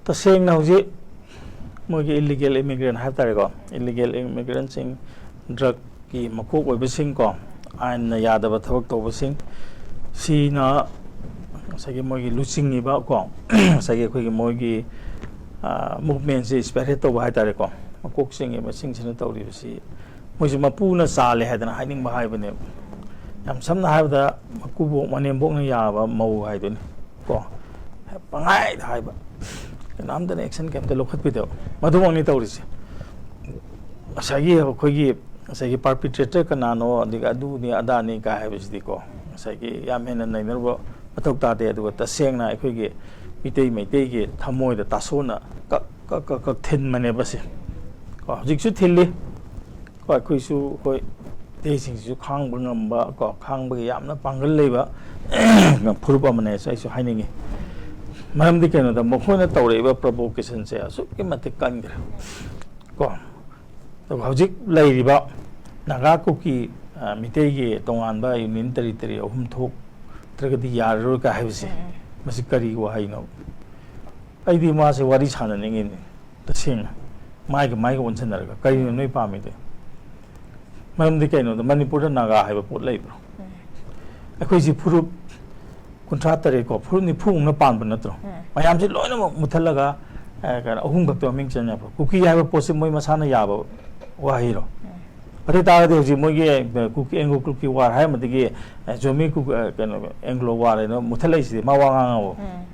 ꯇꯁꯦꯡꯅ ꯍꯧꯖꯤꯛ ꯃꯣꯏꯒꯤ ꯏꯂꯤꯒꯦꯜ ꯏꯃꯤꯒ꯭ꯔꯦꯟ ꯍꯥꯏꯕ ꯇꯥꯔꯦꯀꯣ, ꯏꯂꯤꯒꯦꯜ ꯏꯃꯤꯒ꯭ꯔꯦꯟꯁꯤꯡ, ꯗ꯭ꯔꯛꯀꯤ ꯃꯀꯣꯛ ꯑꯣꯏꯕꯁꯤꯡ ꯀꯣ, ꯑꯥꯏꯟꯅ ꯌꯥꯗꯕ ꯊꯕꯛ ꯇꯧꯕꯁꯤꯡ, ꯁꯤꯅ ꯉꯁꯥꯏꯒꯤ ꯃꯣꯏꯒꯤ ꯂꯨꯆꯤꯡꯉꯤꯕ ꯀꯣ, ꯉꯁꯥꯏꯒꯤ ꯑꯩꯈꯣꯏꯒꯤ ꯃꯣꯏꯒꯤ, ꯑ, ꯃꯨꯚꯃꯦꯟꯁꯦ ꯁ꯭ꯄꯦꯔꯍꯦꯠ ꯇꯧꯕ ꯍꯥꯏ ꯇꯥꯔꯦꯀꯣ, ꯃꯀꯣꯛ ꯆꯤꯡꯉꯤꯕꯁꯤꯡꯁꯤꯅ ꯇꯧꯔꯤꯕꯁꯤ ꯃꯣꯏꯁꯦ ꯃꯄꯨꯅ ꯆꯥꯜꯂꯦ ꯍꯥꯏꯗꯅ ꯍꯥꯏꯅꯤꯡꯕ ꯍꯥꯏꯕꯅꯦꯕ꯫ ꯌꯥꯝ ꯁꯝꯅ ꯍꯥꯏꯔꯕꯗ ꯃꯀꯨꯕꯣꯛ ꯃꯅꯦꯝꯕꯣꯛꯅ ꯌꯥꯕ ꯃꯧ ꯍꯥꯏꯗꯨꯅꯤ ꯀꯣ꯫ ꯄꯪꯍꯥꯏꯗ ꯍꯥꯏꯕ, ꯀꯅꯥꯝꯇꯅ ꯑꯦꯛꯁꯟ ꯀꯩꯝꯇ ꯂꯧꯈꯠꯄꯤꯗꯕ, ꯃꯗꯨꯃꯛꯅꯤ ꯇꯧꯔꯤꯁꯦ꯫ ꯉꯁꯥꯏꯒꯤ ꯑꯩꯈꯣꯏꯒꯤ ꯉꯁꯥꯏꯒꯤ perpetrator ꯀꯅꯥꯅꯣ, ꯑꯗꯒꯤ ꯑꯗꯨꯅꯤ ꯑꯗꯥꯅꯤ ꯀꯥꯏ ꯍꯥꯏꯕꯁꯤꯗꯤꯀꯣ, ꯉꯁꯥꯏꯒꯤ ꯌꯥꯝ ꯍꯦꯟꯅ ꯅꯩꯅꯔꯨꯕ ꯃꯊꯧ ꯇꯥꯗꯦ꯫ ꯑꯗꯨꯒ ꯇꯁꯦꯡꯅ ꯑꯩꯈꯣꯏꯒꯤ ꯃꯤꯇꯩ ꯃꯩꯇꯩꯒꯤ ꯊꯃꯣꯏꯗ ꯇꯥꯁꯣꯟꯅ ꯀꯛ ꯀꯛ ꯀꯛ ꯀꯛ ꯊꯤꯟꯕꯅꯦꯕ ꯁꯦ꯫ ꯀꯣ, ꯍꯧꯖꯤꯛꯁꯨ ꯊꯤꯜꯂꯤ꯫ ꯀꯣ, ꯑꯩꯈꯣꯏꯁꯨ, ꯑꯩꯈꯣꯏ ꯃꯩꯇꯩꯁꯤꯡꯁꯤꯁꯨ ꯈꯥꯡꯕ ꯉꯝꯕ, ꯀꯣ, ꯈꯥꯡꯕꯒꯤ ꯌꯥꯝꯅ ꯄꯥꯡꯒꯜ ꯂꯩꯕ ꯐꯨꯔꯨꯞ ꯑꯃꯅꯦꯁꯨ ꯑꯩꯁꯨ ꯍꯥꯏꯅꯤꯡꯉꯤ꯫ ꯃꯔꯝꯗꯤ ꯀꯩꯅꯣꯗ, ꯃꯈꯣꯏꯅ ꯇꯧꯔꯛꯏꯕ provocationꯁꯦ ꯑꯁꯨꯛꯀꯤ ꯃꯇꯤꯛ ꯀꯟꯈ꯭ꯔꯦ꯫ ꯀꯣ, ꯑꯗꯨꯒ ꯍꯧꯖꯤꯛ ꯂꯩꯔꯤꯕ ꯅꯥꯒꯥ ꯀꯨꯀꯤ, ꯑ, ꯃꯤꯇꯩꯒꯤ ꯇꯣꯉꯥꯟꯕ Union Territory ꯑꯍꯨꯝ ꯊꯣꯛꯇ꯭ꯔꯒꯗꯤ ꯌꯥꯔꯔꯣꯏ ꯀꯥꯏ ꯍꯥꯏꯕꯁꯦ, ꯎꯝ꯫ ꯃꯁꯤ ꯀꯔꯤ ꯋꯥꯍꯩꯅꯣ? ꯑꯩꯗꯤ ꯃꯥꯁꯦ ꯋꯥꯔꯤ ꯁꯥꯟꯅꯅꯤꯡꯉꯤꯅꯤ, ꯇꯁꯦꯡꯅ꯫ ꯃꯥꯏꯒ ꯃꯥꯏꯒ ꯑꯣꯟꯁꯤꯟꯅꯔꯒ, "ꯀꯔꯤꯅꯣ ꯅꯣꯏ ꯄꯥꯝꯃꯤꯗꯣ?" ꯃꯔꯝꯗꯤ ꯀꯩꯅꯣꯗ, ꯃꯅꯤꯄꯨꯔꯗ ꯅꯥꯒꯥ ꯍꯥꯏꯕ ꯄꯣꯠ ꯂꯩꯕ꯭ꯔꯣ? ꯎꯝ꯫ ꯑꯩꯈꯣꯏꯁꯤ ꯐꯨꯔꯨꯞ ꯀꯨꯟꯊ꯭ꯔꯥ ꯇꯔꯦꯠ ꯀꯣ, ꯐꯨꯔꯨꯞ ꯅꯤꯐꯨꯃꯨꯛꯅ ꯄꯥꯟꯕ ꯅꯠꯇ꯭ꯔꯣ? ꯎꯝ꯫ ꯃꯌꯥꯝꯁꯤ ꯂꯣꯏꯅꯃꯛ ꯃꯨꯠꯊꯠꯂꯒ, ꯑ, ꯀꯩꯅꯣ, ꯑꯍꯨꯝ ꯈꯛꯇ ꯃꯃꯤꯡ ꯆꯟ ꯌꯥꯕ꯭ꯔꯣ? ꯀꯨꯀꯤ ꯍꯥꯏꯕ ꯄꯣꯠꯁꯤ ꯃꯣꯏ ꯃꯁꯥꯅ ꯌꯥꯕ ꯋꯥꯍꯩꯔꯣ? ꯎꯝ꯫ ꯑꯗꯨ ꯑꯣꯏ ꯇꯥꯔꯒꯗꯤ ꯍꯧꯖꯤꯛ ꯃꯣꯏꯒꯤ, ꯑ, ꯀꯨꯀꯤ, Anglo Kuki War ꯍꯥꯏꯔꯝꯕꯗꯒꯤ, ꯑ, Zomi Kuki, ꯑ, ꯀꯩꯅꯣ, Anglo War ꯍꯥꯏꯅ ꯃꯨꯠꯊꯠꯂꯛꯏꯁꯤꯗꯤ ꯃꯥ ꯋꯥ ꯉꯥꯡꯉꯕꯣ? ꯎꯝ꯫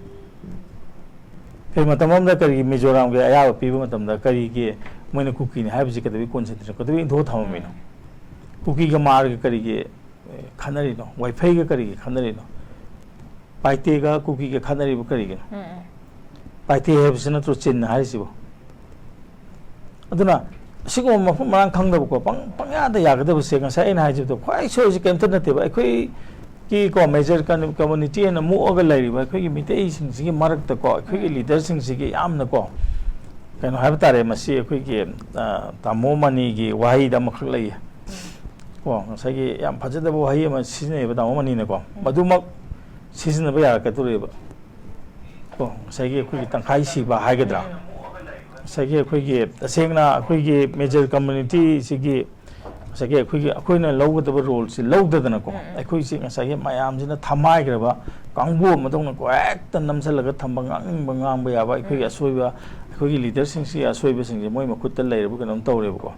ꯀꯔꯤ ꯃꯇꯝ ꯑꯃꯗ ꯀꯔꯤꯒꯤ ꯃꯤꯖꯣꯔꯥꯝꯒꯤ ꯑꯌꯥꯕ ꯄꯤꯕ ꯃꯇꯝꯗ ꯀꯔꯤꯒꯤ ꯃꯣꯏꯅ ꯀꯨꯀꯤꯅꯤ ꯍꯥꯏꯕꯁꯤ ꯀꯩꯗꯧꯕꯩ concentrate, ꯀꯩꯗꯧꯕꯩ ꯏꯟꯊꯣꯛꯑ ꯊꯝꯃꯝꯃꯤꯅꯣ? ꯎꯝ꯫ ꯀꯨꯀꯤꯒ ꯃꯥꯔꯒ ꯀꯔꯤꯒꯤ, ꯑꯦ, ꯈꯠꯅꯔꯤꯅꯣ? ꯋꯥꯏꯐꯩꯒ ꯀꯔꯤꯒꯤ ꯈꯠꯅꯔꯤꯅꯣ? ꯄꯥꯏꯇꯦꯒ ꯀꯨꯀꯤꯒ ꯈꯠꯅꯔꯤꯕ ꯀꯔꯤꯒꯤꯅꯣ? ꯎꯝ, ꯎꯝ꯫ ꯄꯥꯏꯇꯦ ꯍꯥꯏꯕꯁꯤ ꯅꯠꯇ꯭ꯔꯣ ꯆꯤꯟꯅ ꯍꯥꯏꯔꯤꯁꯤꯕꯣ? ꯑꯗꯨꯅ ꯑꯁꯤꯒꯨꯝꯕ ꯃꯐꯝ ꯃꯔꯥꯡ ꯈꯪꯗꯕꯀꯣ, ꯄꯪ-, ꯄꯪꯌꯥꯗ ꯌꯥꯒꯗꯕꯁꯦ, ꯉꯁꯥꯏ ꯑꯩꯅ ꯍꯥꯏꯖꯕꯗꯣ, ꯈ꯭ꯋꯥꯏ ꯁꯣꯏꯔꯤꯁꯦ ꯀꯔꯤꯝꯇ ꯅꯠꯇꯦꯕ꯫ ꯑꯩꯈꯣꯏꯒꯤ ꯀꯣ, major community ꯑꯅ ꯃꯣꯛꯑꯒ ꯂꯩꯔꯤꯕ ꯑꯩꯈꯣꯏꯒꯤ ꯃꯤꯇꯩꯁꯤꯡꯁꯤꯒꯤ ꯃꯔꯛꯇꯀꯣ, ꯑꯩꯈꯣꯏꯒꯤ ꯎꯝ꯫ Leaderꯁꯤꯡꯁꯤꯒꯤ ꯌꯥꯝꯅꯀꯣ, ꯀꯩꯅꯣ ꯍꯥꯏꯕ ꯇꯥꯔꯦ, ꯃꯁꯤ ꯑꯩꯈꯣꯏꯒꯤ, ꯑ, ꯇꯥꯃꯣ ꯃꯅꯤꯒꯤ ꯋꯥꯍꯩꯗ ꯑꯃꯈꯛ ꯂꯩꯌꯦ꯫ ꯎꯝ꯫ ꯀꯣ, ꯉꯁꯥꯏꯒꯤ ꯌꯥꯝ ꯐꯖꯗꯕ ꯋꯥꯍꯩ ꯑꯃ ꯁꯤꯖꯤꯟꯅꯩꯌꯦꯕ ꯇꯥꯃꯣ ꯃꯅꯤꯅꯀꯣ꯫ ꯎꯝ꯫ ꯃꯗꯨꯃꯛ ꯁꯤꯖꯤꯟꯅꯕ ꯌꯥꯔꯛꯀꯗꯧꯔꯤꯕ꯫ ꯀꯣ, ꯉꯁꯥꯏꯒꯤ ꯑꯩꯈꯣꯏꯒꯤ ꯇꯪꯈꯥꯏ ꯁꯤꯕ ꯍꯥꯏꯒꯗ꯭ꯔꯥ? ꯎꯝ꯫ ꯉꯁꯥꯏꯒꯤ ꯑꯩꯈꯣꯏꯒꯤ ꯇꯁꯦꯡꯅ ꯑꯩꯈꯣꯏꯒꯤ major communityꯁꯤꯒꯤ ꯉꯁꯥꯏꯒꯤ ꯑꯩꯈꯣꯏꯒꯤ, ꯑꯩꯈꯣꯏꯅ ꯂꯧꯒꯗꯕ roleꯁꯤ ꯂꯧꯗꯗꯅꯀꯣ, ꯎꯝ, ꯎꯝ꯫ ꯑꯩꯈꯣꯏꯁꯤ ꯉꯁꯥꯏꯒꯤ ꯃꯌꯥꯝꯁꯤꯅ ꯊꯃꯥꯏꯈ꯭ꯔꯕ ꯀꯥꯡꯕꯨ ꯑꯃꯗꯧꯅꯀꯣ, ꯍꯦꯛꯇ ꯅꯝꯁꯤꯜꯂꯒ ꯊꯝꯕ, ꯉꯥꯡꯅꯤꯡꯕ ꯉꯥꯡꯕ ꯌꯥꯕ, ꯑꯩꯈꯣꯏꯒꯤ ꯎꯝ꯫ ꯑꯁꯣꯏꯕ, ꯑꯩꯈꯣꯏꯒꯤ leaderꯁꯤꯡꯁꯤ ꯑꯁꯣꯏꯕꯁꯤꯡꯁꯦ ꯃꯣꯏ ꯃꯈꯨꯠꯇ ꯂꯩꯔꯕ ꯀꯩꯅꯣꯝ ꯇꯧꯔꯦꯕꯀꯣ꯫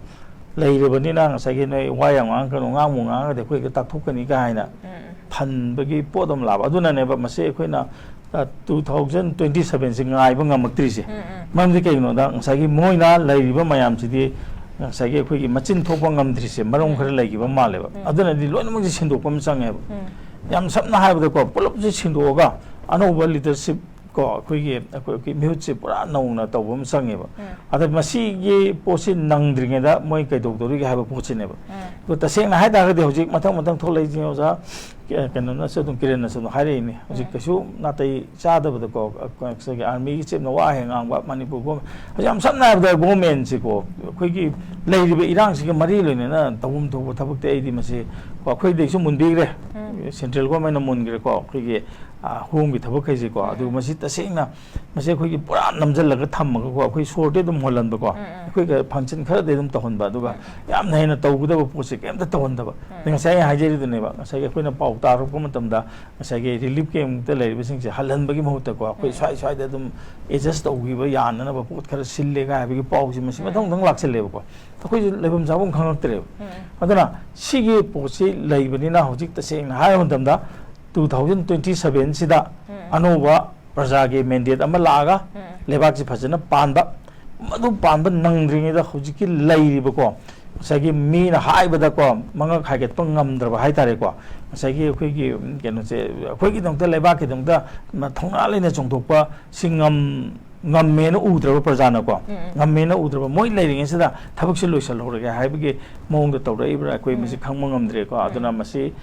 ꯂꯩꯔꯕꯅꯤꯅ ꯉꯁꯥꯏꯒꯤ ꯅꯣꯏ ꯋꯥ ꯌꯥꯝ ꯉꯥꯡꯉꯛꯀꯅꯨ, ꯉꯥꯡꯕꯨ ꯉꯥꯡꯉꯒꯗꯤ ꯑꯩꯈꯣꯏ ꯍꯦꯛꯇ ꯇꯥꯛꯊꯣꯛꯀꯅꯤ ꯀꯥꯏꯅ ꯎꯝ, ꯎꯝ꯫ ꯊꯟꯕꯒꯤ ꯄꯣꯠ ꯑꯃ ꯂꯥꯛꯄ꯫ ꯑꯗꯨꯅꯅꯦꯕ ꯃꯁꯤ ꯑꯩꯈꯣꯏꯅ, ꯑ, two thousand twenty sevenꯁꯤ ꯉꯥꯏꯕ ꯉꯝꯃꯛꯇ꯭ꯔꯤꯁꯦ꯫ ꯎꯝ, ꯎꯝ꯫ ꯃꯔꯝꯗꯤ ꯀꯩꯒꯤꯅꯣꯗ ꯉꯁꯥꯏꯒꯤ ꯃꯣꯏꯅ ꯂꯩꯔꯤꯕ ꯃꯌꯥꯝꯁꯤꯗꯤ ꯉꯁꯥꯏꯒꯤ ꯑꯩꯈꯣꯏꯒꯤ ꯃꯆꯤꯟ ꯊꯣꯛꯄ ꯉꯝꯗ꯭ꯔꯤꯁꯦ ꯃꯔꯝ ꯎꯝ꯫ ꯈꯔ ꯂꯩꯈꯤꯕ ꯃꯥꯜꯂꯦꯕ꯫ ꯎꯝ꯫ ꯑꯗꯨꯅꯗꯤ ꯂꯣꯏꯅꯃꯛꯁꯦ ꯁꯤꯟꯗꯣꯛꯄ ꯑꯃ ꯆꯪꯉꯦꯕ꯫ ꯎꯝ꯫ ꯌꯥꯝ ꯁꯝꯅ ꯍꯥꯏꯔꯕꯗꯀꯣ, ꯄꯨꯂꯞꯁꯦ ꯁꯤꯟꯗꯣꯛꯑꯒ ꯑꯅꯧꯕ leadership ꯀꯣ, ꯑꯩꯈꯣꯏꯒꯤ, ꯑꯩꯈꯣꯏꯒꯤ ꯃꯤꯍꯨꯠꯁꯦ ꯄꯨꯔꯥ ꯅꯧꯅ ꯇꯧꯕ ꯑꯃ ꯆꯪꯉꯦꯕ꯫ ꯎꯝ꯫ ꯑꯗ ꯃꯁꯤꯒꯤ ꯄꯣꯠꯁꯤ ꯅꯪꯗ꯭ꯔꯤꯉꯩꯗ ꯃꯣꯏ ꯀꯩꯗꯧꯗꯣꯔꯤꯒꯦ ꯍꯥꯏꯕ ꯄꯣꯠꯁꯤꯅꯦꯕ꯫ ꯎꯝ꯫ ꯑꯗꯣ ꯇꯁꯦꯡꯅ ꯍꯥꯏ ꯇꯥꯔꯒꯗꯤ ꯍꯧꯖꯤꯛ ꯃꯊꯪ ꯃꯊꯪ ꯊꯣꯛꯂꯛꯏꯁꯦ ꯑꯣꯖꯥ, ꯀ-, ꯀꯩꯅꯣꯅꯁꯨ ꯑꯗꯨꯝ, ꯀꯤꯔꯟꯅꯁꯨ ꯑꯗꯨꯝ ꯍꯥꯏꯔꯛꯏꯅꯤ꯫ ꯍꯧꯖꯤꯛ ꯎꯝ꯫ ꯀꯩꯁꯨ ꯅꯥꯇꯩ ꯆꯥꯗꯕꯗꯀꯣ, ꯑ, ꯉꯁꯥꯏꯒꯤ armyꯒꯤ chiefꯅ ꯋꯥ ꯍꯦꯛ ꯉꯥꯡꯕ, ꯃꯅꯤꯄꯨꯔ government, ꯍꯧꯖꯤꯛ ꯌꯥꯝ ꯁꯝꯅ ꯍꯥꯏꯔꯕꯗ governmentꯁꯤꯀꯣ, ꯑꯩꯈꯣꯏꯒꯤ ꯂꯩꯔꯤꯕ ꯏꯔꯥꯡꯁꯤꯒ ꯃꯔꯤ ꯂꯩꯅꯅ ꯇꯧꯐꯝ ꯊꯣꯛꯄ ꯊꯕꯛꯇꯤ ꯑꯩꯗꯤ ꯃꯁꯤ ꯀꯣ, ꯑꯩꯈꯣꯏꯗꯩꯁꯨ ꯃꯨꯟꯕꯤꯈ꯭ꯔꯦ꯫ ꯎꯝ꯫ Central governmentꯅ ꯃꯨꯟꯈ꯭ꯔꯦꯀꯣ, ꯑꯩꯈꯣꯏꯒꯤ, ꯑ, home ꯒꯤ ꯊꯕꯛꯈꯩꯁꯦꯀꯣ꯫ ꯎꯝ꯫ ꯑꯗꯨꯒ ꯃꯁꯤ ꯇꯁꯦꯡꯅ, ꯃꯁꯤ ꯑꯩꯈꯣꯏꯒꯤ ꯄꯨꯔꯥ ꯅꯝꯁꯤꯜꯂꯒ ꯊꯝꯃꯒꯀꯣ, ꯑꯩꯈꯣꯏ ꯁꯣꯔꯗꯤ ꯑꯗꯨꯝ ꯍꯣꯜꯍꯟꯕꯀꯣ, ꯎꯝ, ꯎꯝ꯫ ꯑꯩꯈꯣꯏꯒ function ꯈꯔꯗꯤ ꯑꯗꯨꯝ ꯇꯧꯍꯟꯕ, ꯑꯗꯨꯒ ꯎꯝ꯫ ꯌꯥꯝꯅ ꯍꯦꯟꯅ ꯇꯧꯒꯗꯕ ꯄꯣꯠꯁꯦ ꯀꯩꯝꯇ ꯇꯧꯍꯟꯗꯕ꯫ ꯎꯝ꯫ ꯑꯗ ꯉꯁꯥꯏ ꯑꯩꯅ ꯍꯥꯏꯖꯔꯤꯗꯨꯅꯦꯕ, ꯉꯁꯥꯏꯒꯤ ꯑꯩꯈꯣꯏꯅ ꯄꯥꯎ ꯇꯥꯔꯛꯄ ꯃꯇꯝꯗ, ꯉꯁꯥꯏꯒꯤ relief camp ꯇ ꯂꯩꯔꯤꯕꯁꯤꯡꯁꯦ ꯍꯜꯍꯟꯕꯒꯤ ꯃꯍꯨꯠꯇꯀꯣ, ꯑꯩꯈꯣꯏ ꯎꯝ꯫ ꯁ꯭ꯋꯥꯏ ꯁ꯭ꯋꯥꯏꯗ ꯑꯗꯨꯝ adjust ꯇꯧꯈꯤꯕ ꯌꯥꯅꯅꯕ ꯄꯣꯠ ꯈꯔ ꯁꯤꯜꯂꯦꯒ ꯍꯥꯏꯕꯒꯤ ꯄꯥꯎꯁꯦ ꯃꯁꯤ ꯎꯝ꯫ ꯃꯊꯪ ꯃꯊꯪ ꯂꯥꯛꯁꯜꯂꯦꯕꯀꯣ꯫ ꯑꯩꯈꯣꯏꯁꯨ ꯂꯩꯐꯝ ꯆꯥꯐꯝ ꯈꯪꯉꯛꯇ꯭ꯔꯦꯕ꯫ ꯎꯝ꯫ ꯑꯗꯨꯅ ꯁꯤꯒꯤ ꯄꯣꯠꯁꯤ ꯂꯩꯕꯅꯤꯅ ꯍꯧꯖꯤꯛ ꯇꯁꯦꯡꯅ ꯍꯥꯏꯔꯕ ꯃꯇꯝꯗ two thousand twenty seven ꯁꯤꯗ ꯎꯝ꯫ ꯑꯅꯧꯕ ꯄ꯭ꯔꯖꯥꯒꯤ mandate ꯑꯃ ꯂꯥꯛꯑꯒ ꯎꯝ꯫ ꯂꯩꯕꯥꯛꯁꯤ ꯐꯖꯅ ꯄꯥꯟꯕ, ꯃꯗꯨ ꯄꯥꯟꯕ ꯅꯪꯗ꯭ꯔꯤꯉꯩꯗ ꯍꯧꯖꯤꯛꯀꯤ ꯂꯩꯔꯤꯕꯀꯣ, ꯉꯁꯥꯏꯒꯤ ꯃꯤꯅ ꯍꯥꯏꯕꯗꯀꯣ, ꯃꯉꯛ ꯍꯥꯏꯒꯠꯄ ꯉꯝꯗ꯭ꯔꯕ ꯍꯥꯏꯇꯥꯔꯦꯀꯣ, ꯉꯁꯥꯏꯒꯤ ꯑꯩꯈꯣꯏꯒꯤ, ꯎꯝ, ꯀꯩꯅꯣꯁꯦ, ꯑꯩꯈꯣꯏꯒꯤꯗꯃꯛꯇ, ꯂꯩꯕꯥꯛꯀꯤꯗꯃꯛꯇ ꯃ-, ꯊꯧꯅꯥ ꯂꯩꯅ ꯆꯣꯡꯊꯣꯛꯄ ꯁꯤ ꯉꯝ-, ꯉꯝꯃꯦꯅ ꯎꯗ꯭ꯔꯕ ꯄ꯭ꯔꯖꯥꯅꯀꯣ, ꯎꯝ, ꯎꯝ꯫ ꯉꯝꯃꯦꯅ ꯎꯗ꯭ꯔꯕ, ꯃꯣꯏ ꯂꯩꯔꯤꯉꯩꯁꯤꯗ ꯊꯕꯛꯁꯦ ꯂꯣꯏꯁꯤꯜꯍꯧꯔꯒꯦ ꯍꯥꯏꯕꯒꯤ ꯃꯑꯣꯡꯗ ꯇꯧꯔꯛꯏꯕ꯭ꯔꯥ, ꯑꯩꯈꯣꯏ ꯃꯁꯤ ꯎꯝ꯫ ꯈꯪꯕ ꯉꯝꯗ꯭ꯔꯦꯀꯣ꯫ ꯎꯝ꯫ ꯑꯗꯨꯅ ꯃꯁꯤ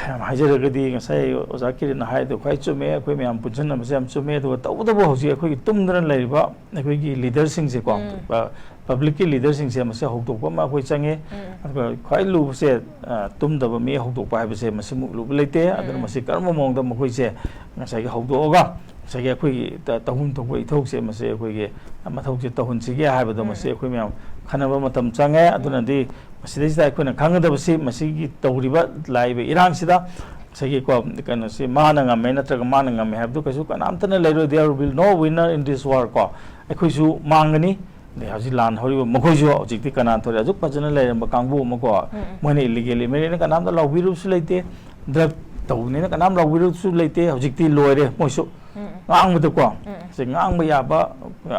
ꯌꯥꯝ ꯍꯥꯏꯖꯔꯒꯗꯤ, ꯉꯁꯥꯏ ꯑꯣꯖꯥ ꯀꯤꯔꯟꯅ ꯍꯥꯏꯗꯣ ꯈ꯭ꯋꯥꯏ ꯆꯨꯝꯃꯦ, ꯑꯩꯈꯣꯏ ꯃꯌꯥꯝ ꯄꯨꯟꯁꯤꯟꯅꯕꯁꯦ ꯌꯥꯝ ꯆꯨꯝꯃꯦ꯫ ꯑꯗꯨꯒ ꯇꯧꯕꯇꯕꯨ ꯍꯧꯖꯤꯛ ꯑꯩꯈꯣꯏꯒꯤ ꯇꯨꯝꯗꯅ ꯂꯩꯔꯤꯕ ꯑꯩꯈꯣꯏꯒꯤ leader ꯁꯤꯡꯁꯦꯀꯣ, ꯎꯝ꯫ ꯑ, public ꯀꯤ leader ꯁꯤꯡꯁꯦ ꯃꯁꯤ ꯍꯧꯗꯣꯛꯄ ꯑꯃ ꯑꯩꯈꯣꯏ ꯆꯪꯉꯦ꯫ ꯎꯝ꯫ ꯑꯗꯨꯒ ꯈ꯭ꯋꯥꯏ ꯂꯨꯕꯁꯦ, ꯑ, ꯇꯨꯝꯗꯕ ꯃꯤ ꯍꯧꯗꯣꯛꯄ ꯍꯥꯏꯕꯁꯦ ꯃꯁꯤꯃꯨꯛ ꯂꯨꯕ ꯂꯩꯇꯦ꯫ ꯑꯗꯨꯅ ꯎꯝ꯫ ꯃꯁꯤ ꯀꯔꯝꯕ ꯃꯑꯣꯡꯗ ꯃꯈꯣꯏꯁꯦ ꯉꯁꯥꯏꯒꯤ ꯍꯧꯗꯣꯛꯑꯒ ꯉꯁꯥꯏꯒꯤ ꯑꯩꯈꯣꯏꯒꯤ ꯇ-, ꯇꯧꯐꯝ ꯊꯣꯛꯄ ꯏꯊꯧꯁꯦ ꯃꯁꯤ ꯑꯩꯈꯣꯏꯒꯤ ꯃꯊꯧꯁꯦ ꯇꯧꯍꯟꯁꯤꯒꯦ ꯍꯥꯏꯕꯗꯣ ꯎꯝ꯫ ꯃꯁꯤ ꯑꯩꯈꯣꯏ ꯃꯌꯥꯝ ꯈꯟꯅꯕ ꯃꯇꯝ ꯆꯪꯉꯦ꯫ ꯎꯝ꯫ ꯑꯗꯨꯅꯗꯤ ꯃꯁꯤꯗꯩꯁꯤꯗ ꯑꯩꯈꯣꯏꯅ ꯈꯪꯒꯗꯕꯁꯤ ꯃꯁꯤꯒꯤ ꯇꯧꯔꯤꯕ ꯂꯥꯛꯏꯕ ꯏꯔꯥꯡꯁꯤꯗ ꯉꯁꯥꯏꯒꯤꯀꯣ, ꯀꯩꯅꯣꯁꯤ ꯃꯥꯅ ꯉꯝꯃꯦ ꯅꯠꯇ꯭ꯔꯒ ꯃꯥꯅ ꯉꯝꯃꯦ ꯍꯥꯏꯕꯗꯨ ꯀꯩꯁꯨ ꯀꯅꯥꯝꯇꯅ ꯂꯩꯔꯣꯏ꯫ There will no winner in this war ꯀꯣ꯫ ꯑꯩꯈꯣꯏꯁꯨ ꯃꯥꯡꯒꯅꯤ꯫ ꯑꯗꯩ ꯍꯧꯖꯤꯛ ꯂꯥꯟ ꯍꯧꯔꯤꯕ ꯃꯈꯣꯏꯁꯨ ꯍꯧꯖꯤꯛꯇꯤ ꯀꯅꯥ ꯊꯣꯛꯑꯦ? ꯑꯁꯨꯛ ꯐꯖꯅ ꯂꯩꯔꯝꯕ ꯀꯥꯡꯕꯨ ꯑꯃꯀꯣ, ꯎꯝ, ꯎꯝ꯫ ꯃꯣꯏꯅ illegal immigrant ꯅ ꯀꯅꯥꯝꯇ ꯂꯥꯎꯕꯤꯔꯨꯕꯁꯨ ꯂꯩꯇꯦ, drug ꯇꯧꯕꯅꯤꯅ ꯀꯅꯥꯝ ꯂꯥꯎꯕꯤꯔꯨꯕꯁꯨ ꯂꯩꯇꯦ꯫ ꯍꯧꯖꯤꯛꯇꯤ ꯂꯣꯏꯔꯦ ꯃꯣꯏꯁꯨ ꯎꯝ, ꯎꯝ꯫ ꯉꯥꯡꯕꯗꯀꯣ꯫ ꯎꯝ, ꯎꯝ꯫ ꯁꯦ ꯉꯥꯡꯕ ꯌꯥꯕ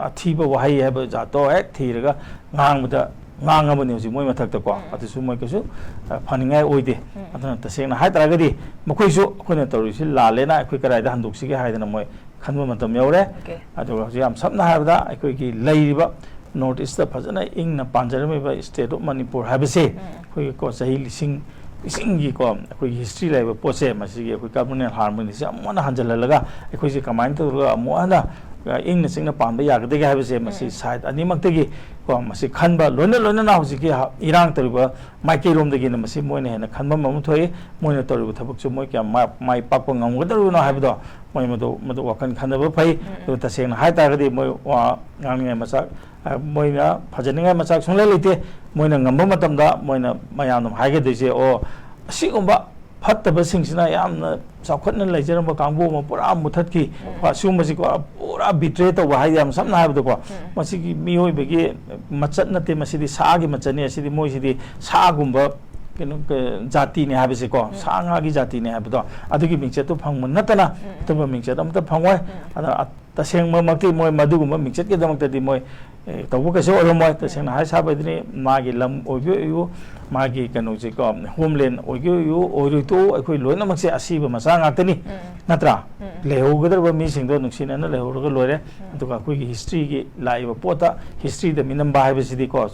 ꯑꯊꯤꯕ ꯋꯥꯍꯩ ꯍꯥꯏꯕ ꯖꯥꯠꯇꯣ ꯍꯦꯛ ꯊꯤꯔꯒ ꯉꯥꯡꯕꯗ ꯉꯥꯡꯉꯕꯅꯤ ꯍꯧꯖꯤꯛ ꯃꯣꯏ ꯃꯊꯛꯇꯀꯣ꯫ ꯎꯝ꯫ ꯑꯗꯨꯁꯨ ꯃꯣꯏ ꯀꯩꯁꯨ, ꯑ, ꯐꯅꯤꯡꯉꯥꯏ ꯑꯣꯏꯗꯦ꯫ ꯎꯝ꯫ ꯑꯗꯨꯅ ꯇꯁꯦꯡꯅ ꯍꯥꯏ ꯇꯥꯔꯒꯗꯤ ꯃꯈꯣꯏꯁꯨ ꯑꯩꯈꯣꯏꯅ ꯇꯧꯔꯤꯁꯤ ꯂꯥꯜꯂꯦꯅ ꯑꯩꯈꯣꯏ ꯀꯗꯥꯏꯗ ꯍꯟꯗꯣꯛꯁꯤꯒꯦ ꯍꯥꯏꯗꯅ ꯃꯣꯏ ꯈꯟꯕ ꯃꯇꯝ ꯌꯧꯔꯦ꯫ ꯑꯣꯀꯦ꯫ ꯑꯗꯨꯒ ꯍꯧꯖꯤꯛ ꯌꯥꯝ ꯁꯝꯅ ꯍꯥꯏꯔꯕꯗ ꯑꯩꯈꯣꯏꯒꯤ ꯂꯩꯔꯤꯕ North East ꯐꯖꯅ ꯏꯪꯅ ꯄꯥꯟꯖꯔꯝꯃꯤꯕ state of ꯃꯅꯤꯄꯨꯔ ꯍꯥꯏꯕꯁꯦ ꯎꯝ꯫ ꯑꯩꯈꯣꯏꯒꯤꯀꯣ ꯆꯍꯤ ꯂꯤꯁꯤꯡ ꯏꯁꯤꯡꯒꯤꯀꯣ ꯑꯩꯈꯣꯏꯒꯤ history ꯂꯩꯕ ꯄꯣꯠꯁꯦ, ꯃꯁꯤꯒꯤ ꯑꯩꯈꯣꯏ communal harmony ꯁꯦ ꯑꯃꯨꯛ ꯍꯟꯅ ꯍꯟꯖꯜꯍꯜꯂꯒ ꯑꯩꯈꯣꯏꯁꯦ ꯀꯃꯥꯏꯅ ꯇꯧꯔꯒ ꯑꯃꯨꯛ ꯍꯟꯅ, ꯑ, ꯏꯪꯅ ꯆꯤꯛꯅ ꯄꯥꯟꯕ ꯌꯥꯒꯗꯒꯦ ꯍꯥꯏꯕꯁꯦ, ꯃꯁꯤ ꯎꯝ꯫ Side ꯑꯅꯤꯃꯛꯇꯒꯤ ꯀꯣ ꯃꯁꯤ ꯈꯟꯕ, ꯂꯣꯏꯅ ꯂꯣꯏꯅꯅ ꯍꯧꯖꯤꯛꯀꯤ ꯍ-, ꯏꯔꯥꯡ ꯇꯧꯔꯤꯕ ꯃꯥꯏꯀꯩꯔꯣꯝꯗꯒꯤꯅ ꯃꯁꯤ ꯃꯣꯏꯅ ꯍꯦꯟꯅ ꯈꯟꯕ ꯑꯃ ꯊꯣꯛꯏ꯫ ꯃꯣꯏꯅ ꯇꯧꯔꯤꯕ ꯊꯕꯛꯁꯨ ꯃꯣꯏ ꯀꯌꯥꯝ ꯃꯥ-, ꯃꯥꯏ ꯄꯥꯛꯄ ꯉꯝꯒꯗꯧꯔꯤꯕꯅꯣ ꯍꯥꯏꯕꯗꯣ ꯃꯣꯏ ꯃꯗꯨ, ꯃꯗꯨ ꯋꯥꯈꯜ ꯈꯟꯅꯕ ꯐꯩ꯫ ꯎꯝ꯫ ꯑꯗꯨ ꯇꯁꯦꯡꯅ ꯍꯥꯏ ꯇꯥꯔꯒꯗꯤ ꯃꯣꯏ ꯋꯥ ꯉꯥꯡꯅꯤꯡꯉꯥꯏ ꯃꯆꯥꯛ, ꯑ, ꯃꯣꯏꯅ ꯐꯖꯅꯤꯡꯉꯥꯏ ꯃꯆꯥꯛ ꯁꯨꯡꯂꯩ ꯂꯩꯇꯦ꯫ ꯃꯣꯏꯅ ꯉꯝꯕ ꯃꯇꯝꯗ ꯃꯣꯏꯅ ꯃꯌꯥꯝꯅ ꯍꯥꯏꯒꯗꯣꯏꯁꯦ, "ꯑꯣ, ꯑꯁꯤꯒꯨꯝꯕ ꯐꯠꯇꯕꯁꯤꯡꯁꯤꯅ ꯌꯥꯝꯅ ꯆꯥꯎꯈꯠꯅ ꯂꯩꯖꯔꯝꯕ ꯀꯥꯡꯕꯨ ꯑꯃ ꯄꯨꯔꯥ ꯃꯨꯊꯠꯈꯤ"꯫ ꯎꯝ꯫ ꯑꯁꯤꯒꯨꯝꯕꯁꯤꯀꯣ ꯄꯨꯔꯥ betray ꯇꯧꯕ ꯍꯥꯏꯗꯤ, ꯌꯥꯝ ꯁꯝꯅ ꯍꯥꯏꯕꯗꯀꯣ, ꯎꯝ꯫ ꯃꯁꯤꯒꯤ ꯃꯤꯑꯣꯏꯕꯒꯤ ꯃꯆꯠ ꯅꯠꯇꯦ, ꯃꯁꯤꯗꯤ ꯁꯥꯒꯤ ꯃꯆꯠꯅꯤ, ꯑꯁꯤꯗꯤ ꯃꯣꯏꯁꯤꯗꯤ ꯁꯥꯒꯨꯝꯕ ꯀꯩꯅꯣ, ꯀ-, ꯖꯥꯇꯤꯅꯤ ꯍꯥꯏꯕꯁꯦꯀꯣ, ꯎꯝ꯫ ꯁꯥ ꯉꯥꯒꯤ ꯖꯥꯇꯤꯅꯤ ꯍꯥꯏꯕꯗꯣ, ꯑꯗꯨꯒꯤ ꯃꯤꯡꯆꯠꯇꯨ ꯐꯪꯕ ꯅꯠꯇꯅ ꯎꯝ꯫ ꯑꯇꯣꯞꯄ ꯃꯤꯡꯆꯠ ꯑꯃꯠꯇ ꯐꯪꯉꯣꯏ꯫ ꯎꯝ꯫ ꯑꯗ ꯑ-, ꯇꯁꯦꯡꯕꯃꯛꯇꯤ ꯃꯣꯏ ꯃꯗꯨꯒꯨꯝꯕ ꯃꯤꯡꯆꯠꯀꯤꯗꯃꯛꯇꯗꯤ ꯃꯣꯏ, ꯑꯦ, ꯇꯧꯕ ꯀꯩꯁꯨ ꯑꯣꯏꯔꯝꯃꯣꯏ꯫ ꯇꯁꯦꯡꯅ ꯍꯥꯏ ꯁꯥꯕꯗꯨꯅꯤ, ꯃꯥꯒꯤ ꯂꯝ ꯑꯣꯏꯒꯦ ꯑꯣꯏꯌꯨ, ꯃꯥꯒꯤ ꯀꯩꯅꯣꯁꯦꯀꯣ, homeland ꯑꯣꯏꯒꯦ ꯑꯣꯏꯌꯨ, ꯑꯣꯏꯔꯣꯏ ꯇꯣꯛꯎ, ꯑꯩꯈꯣꯏ ꯂꯣꯏꯅꯃꯛꯁꯦ ꯑꯁꯤꯕ ꯃꯆꯥ ꯉꯥꯛꯇꯅꯤ, ꯎꯝ꯫ ꯅꯠꯇ꯭ꯔꯥ? ꯎꯝ꯫ ꯂꯩꯍꯧꯒꯗꯧꯔꯕ ꯃꯤꯁꯤꯡꯗꯣ ꯅꯨꯡꯁꯤꯅꯅ ꯂꯩꯍꯧꯔꯒ ꯂꯣꯏꯔꯦ꯫ ꯎꯝ꯫ ꯑꯗꯨꯒ ꯑꯩꯈꯣꯏꯒꯤ historyꯒꯤ ꯂꯥꯛꯏꯕ ꯄꯣꯠꯇ historyꯗ ꯃꯤꯅꯝꯕ ꯍꯥꯏꯕꯁꯤꯗꯤꯀꯣ, ꯑ,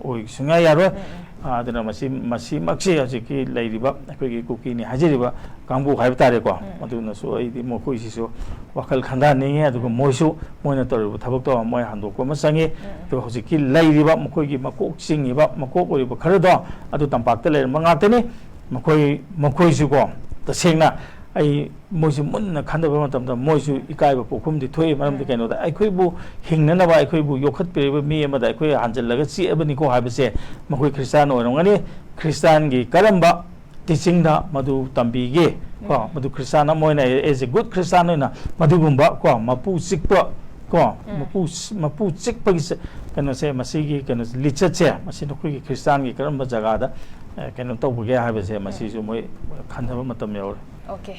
ꯑꯣꯏ ꯁꯨꯡꯌꯥ ꯌꯥꯔꯣꯏ꯫ ꯎꯝ, ꯎꯝ꯫ ꯑ, ꯑꯗꯨꯅ ꯃꯁꯤ, ꯃꯁꯤꯃꯛꯁꯦ ꯍꯧꯖꯤꯛꯀꯤ ꯂꯩꯔꯤꯕ ꯑꯩꯈꯣꯏꯒꯤ ꯀꯨꯀꯤꯅꯤ ꯍꯥꯏꯖꯔꯤꯕ ꯀꯥꯡꯕꯨ ꯍꯥꯏꯕ ꯇꯥꯔꯦꯀꯣ, ꯎꯝ꯫ ꯃꯗꯨꯅꯁꯨ ꯑꯩꯗꯤ ꯃꯈꯣꯏꯁꯤꯁꯨ ꯋꯥꯈꯜ ꯈꯟꯊꯍꯟꯅꯤꯡꯉꯤ꯫ ꯑꯗꯨꯒ ꯃꯣꯏꯁꯨ ꯃꯣꯏꯅ ꯇꯧꯔꯤꯕ ꯊꯕꯛꯇꯣ ꯃꯣꯏ ꯍꯟꯗꯣꯛꯄ ꯑꯃ ꯆꯪꯉꯤ꯫ ꯎꯝ꯫ ꯑꯗꯨꯒ ꯍꯧꯖꯤꯛꯀꯤ ꯂꯩꯔꯤꯕ ꯃꯈꯣꯏꯒꯤ ꯃꯀꯣꯛ ꯆꯤꯡꯉꯤꯕ, ꯃꯀꯣꯛ ꯑꯣꯏꯔꯤꯕ ꯈꯔꯗꯣ ꯑꯗꯨ ꯇꯝꯄꯥꯛꯇ ꯂꯩꯔꯝꯕ ꯉꯥꯛꯇꯅꯤ꯫ ꯃꯈꯣꯏ, ꯃꯈꯣꯏꯁꯨꯀꯣ ꯇꯁꯦꯡꯅ ꯑꯩ ꯃꯣꯏꯁꯤ ꯃꯨꯟꯅ ꯈꯟꯊꯕ ꯃꯇꯝꯗ ꯃꯣꯏꯁꯨ ꯏꯀꯥꯏꯕ ꯄꯣꯛꯐꯝꯗꯤ ꯊꯣꯛꯏ꯫ ꯃꯔꯝꯗꯤ ꯎꯝ꯫ ꯀꯩꯅꯣꯗ ꯑꯩꯈꯣꯏꯕꯨ ꯍꯤꯡꯅꯅꯕ, ꯑꯩꯈꯣꯏꯕꯨ ꯌꯣꯛꯈꯠꯄꯤꯔꯤꯕ ꯃꯤ ꯑꯃꯗ ꯑꯩꯈꯣꯏ ꯍꯟꯖꯤꯜꯂꯒ ꯆꯤꯛꯑꯕꯅꯤꯀꯣ ꯍꯥꯏꯕꯁꯦ ꯃꯈꯣꯏ ꯈ꯭ꯔꯤꯁꯇꯥꯟ ꯑꯣꯏꯔꯝꯒꯅꯤ꯫ ꯈ꯭ꯔꯤꯁꯇꯥꯟꯒꯤ ꯀꯔꯝꯕ teachingꯗ ꯃꯗꯨ ꯇꯝꯕꯤꯒꯦ? ꯀꯣ, ꯎꯝ꯫ ꯃꯗꯨ ꯈ꯭ꯔꯤꯁꯇꯥꯟ ꯑꯃ ꯑꯣꯏꯅ, as a good Christian ꯑꯣꯏꯅ ꯃꯗꯨꯒꯨꯝꯕ, ꯀꯣ, ꯃꯄꯨ ꯆꯤꯛꯄ, ꯀꯣ, ꯎꯝ꯫ ꯃꯄꯨ, ꯃꯄꯨ ꯆꯤꯛꯄꯒꯤ ꯆ-, ꯀꯩꯅꯣꯁꯦ, ꯃꯁꯤꯒꯤ ꯀꯩꯅꯣꯁꯦ, ꯂꯤꯆꯠꯁꯦ, ꯃꯁꯤ ꯅꯈꯣꯏꯒꯤ ꯈ꯭ꯔꯤꯁꯇꯥꯟꯒꯤ ꯀꯔꯝꯕ ꯖꯒꯥꯗ, ꯑꯦ, ꯀꯩꯅꯣ ꯇꯧꯕꯒꯦ ꯍꯥꯏꯕꯁꯦ, ꯎꯝ꯫ ꯃꯁꯤꯁꯨ ꯃꯣꯏ ꯈꯟꯊꯕ ꯃꯇꯝ ꯌꯧꯔꯦ꯫ ꯑꯣꯀꯦ꯫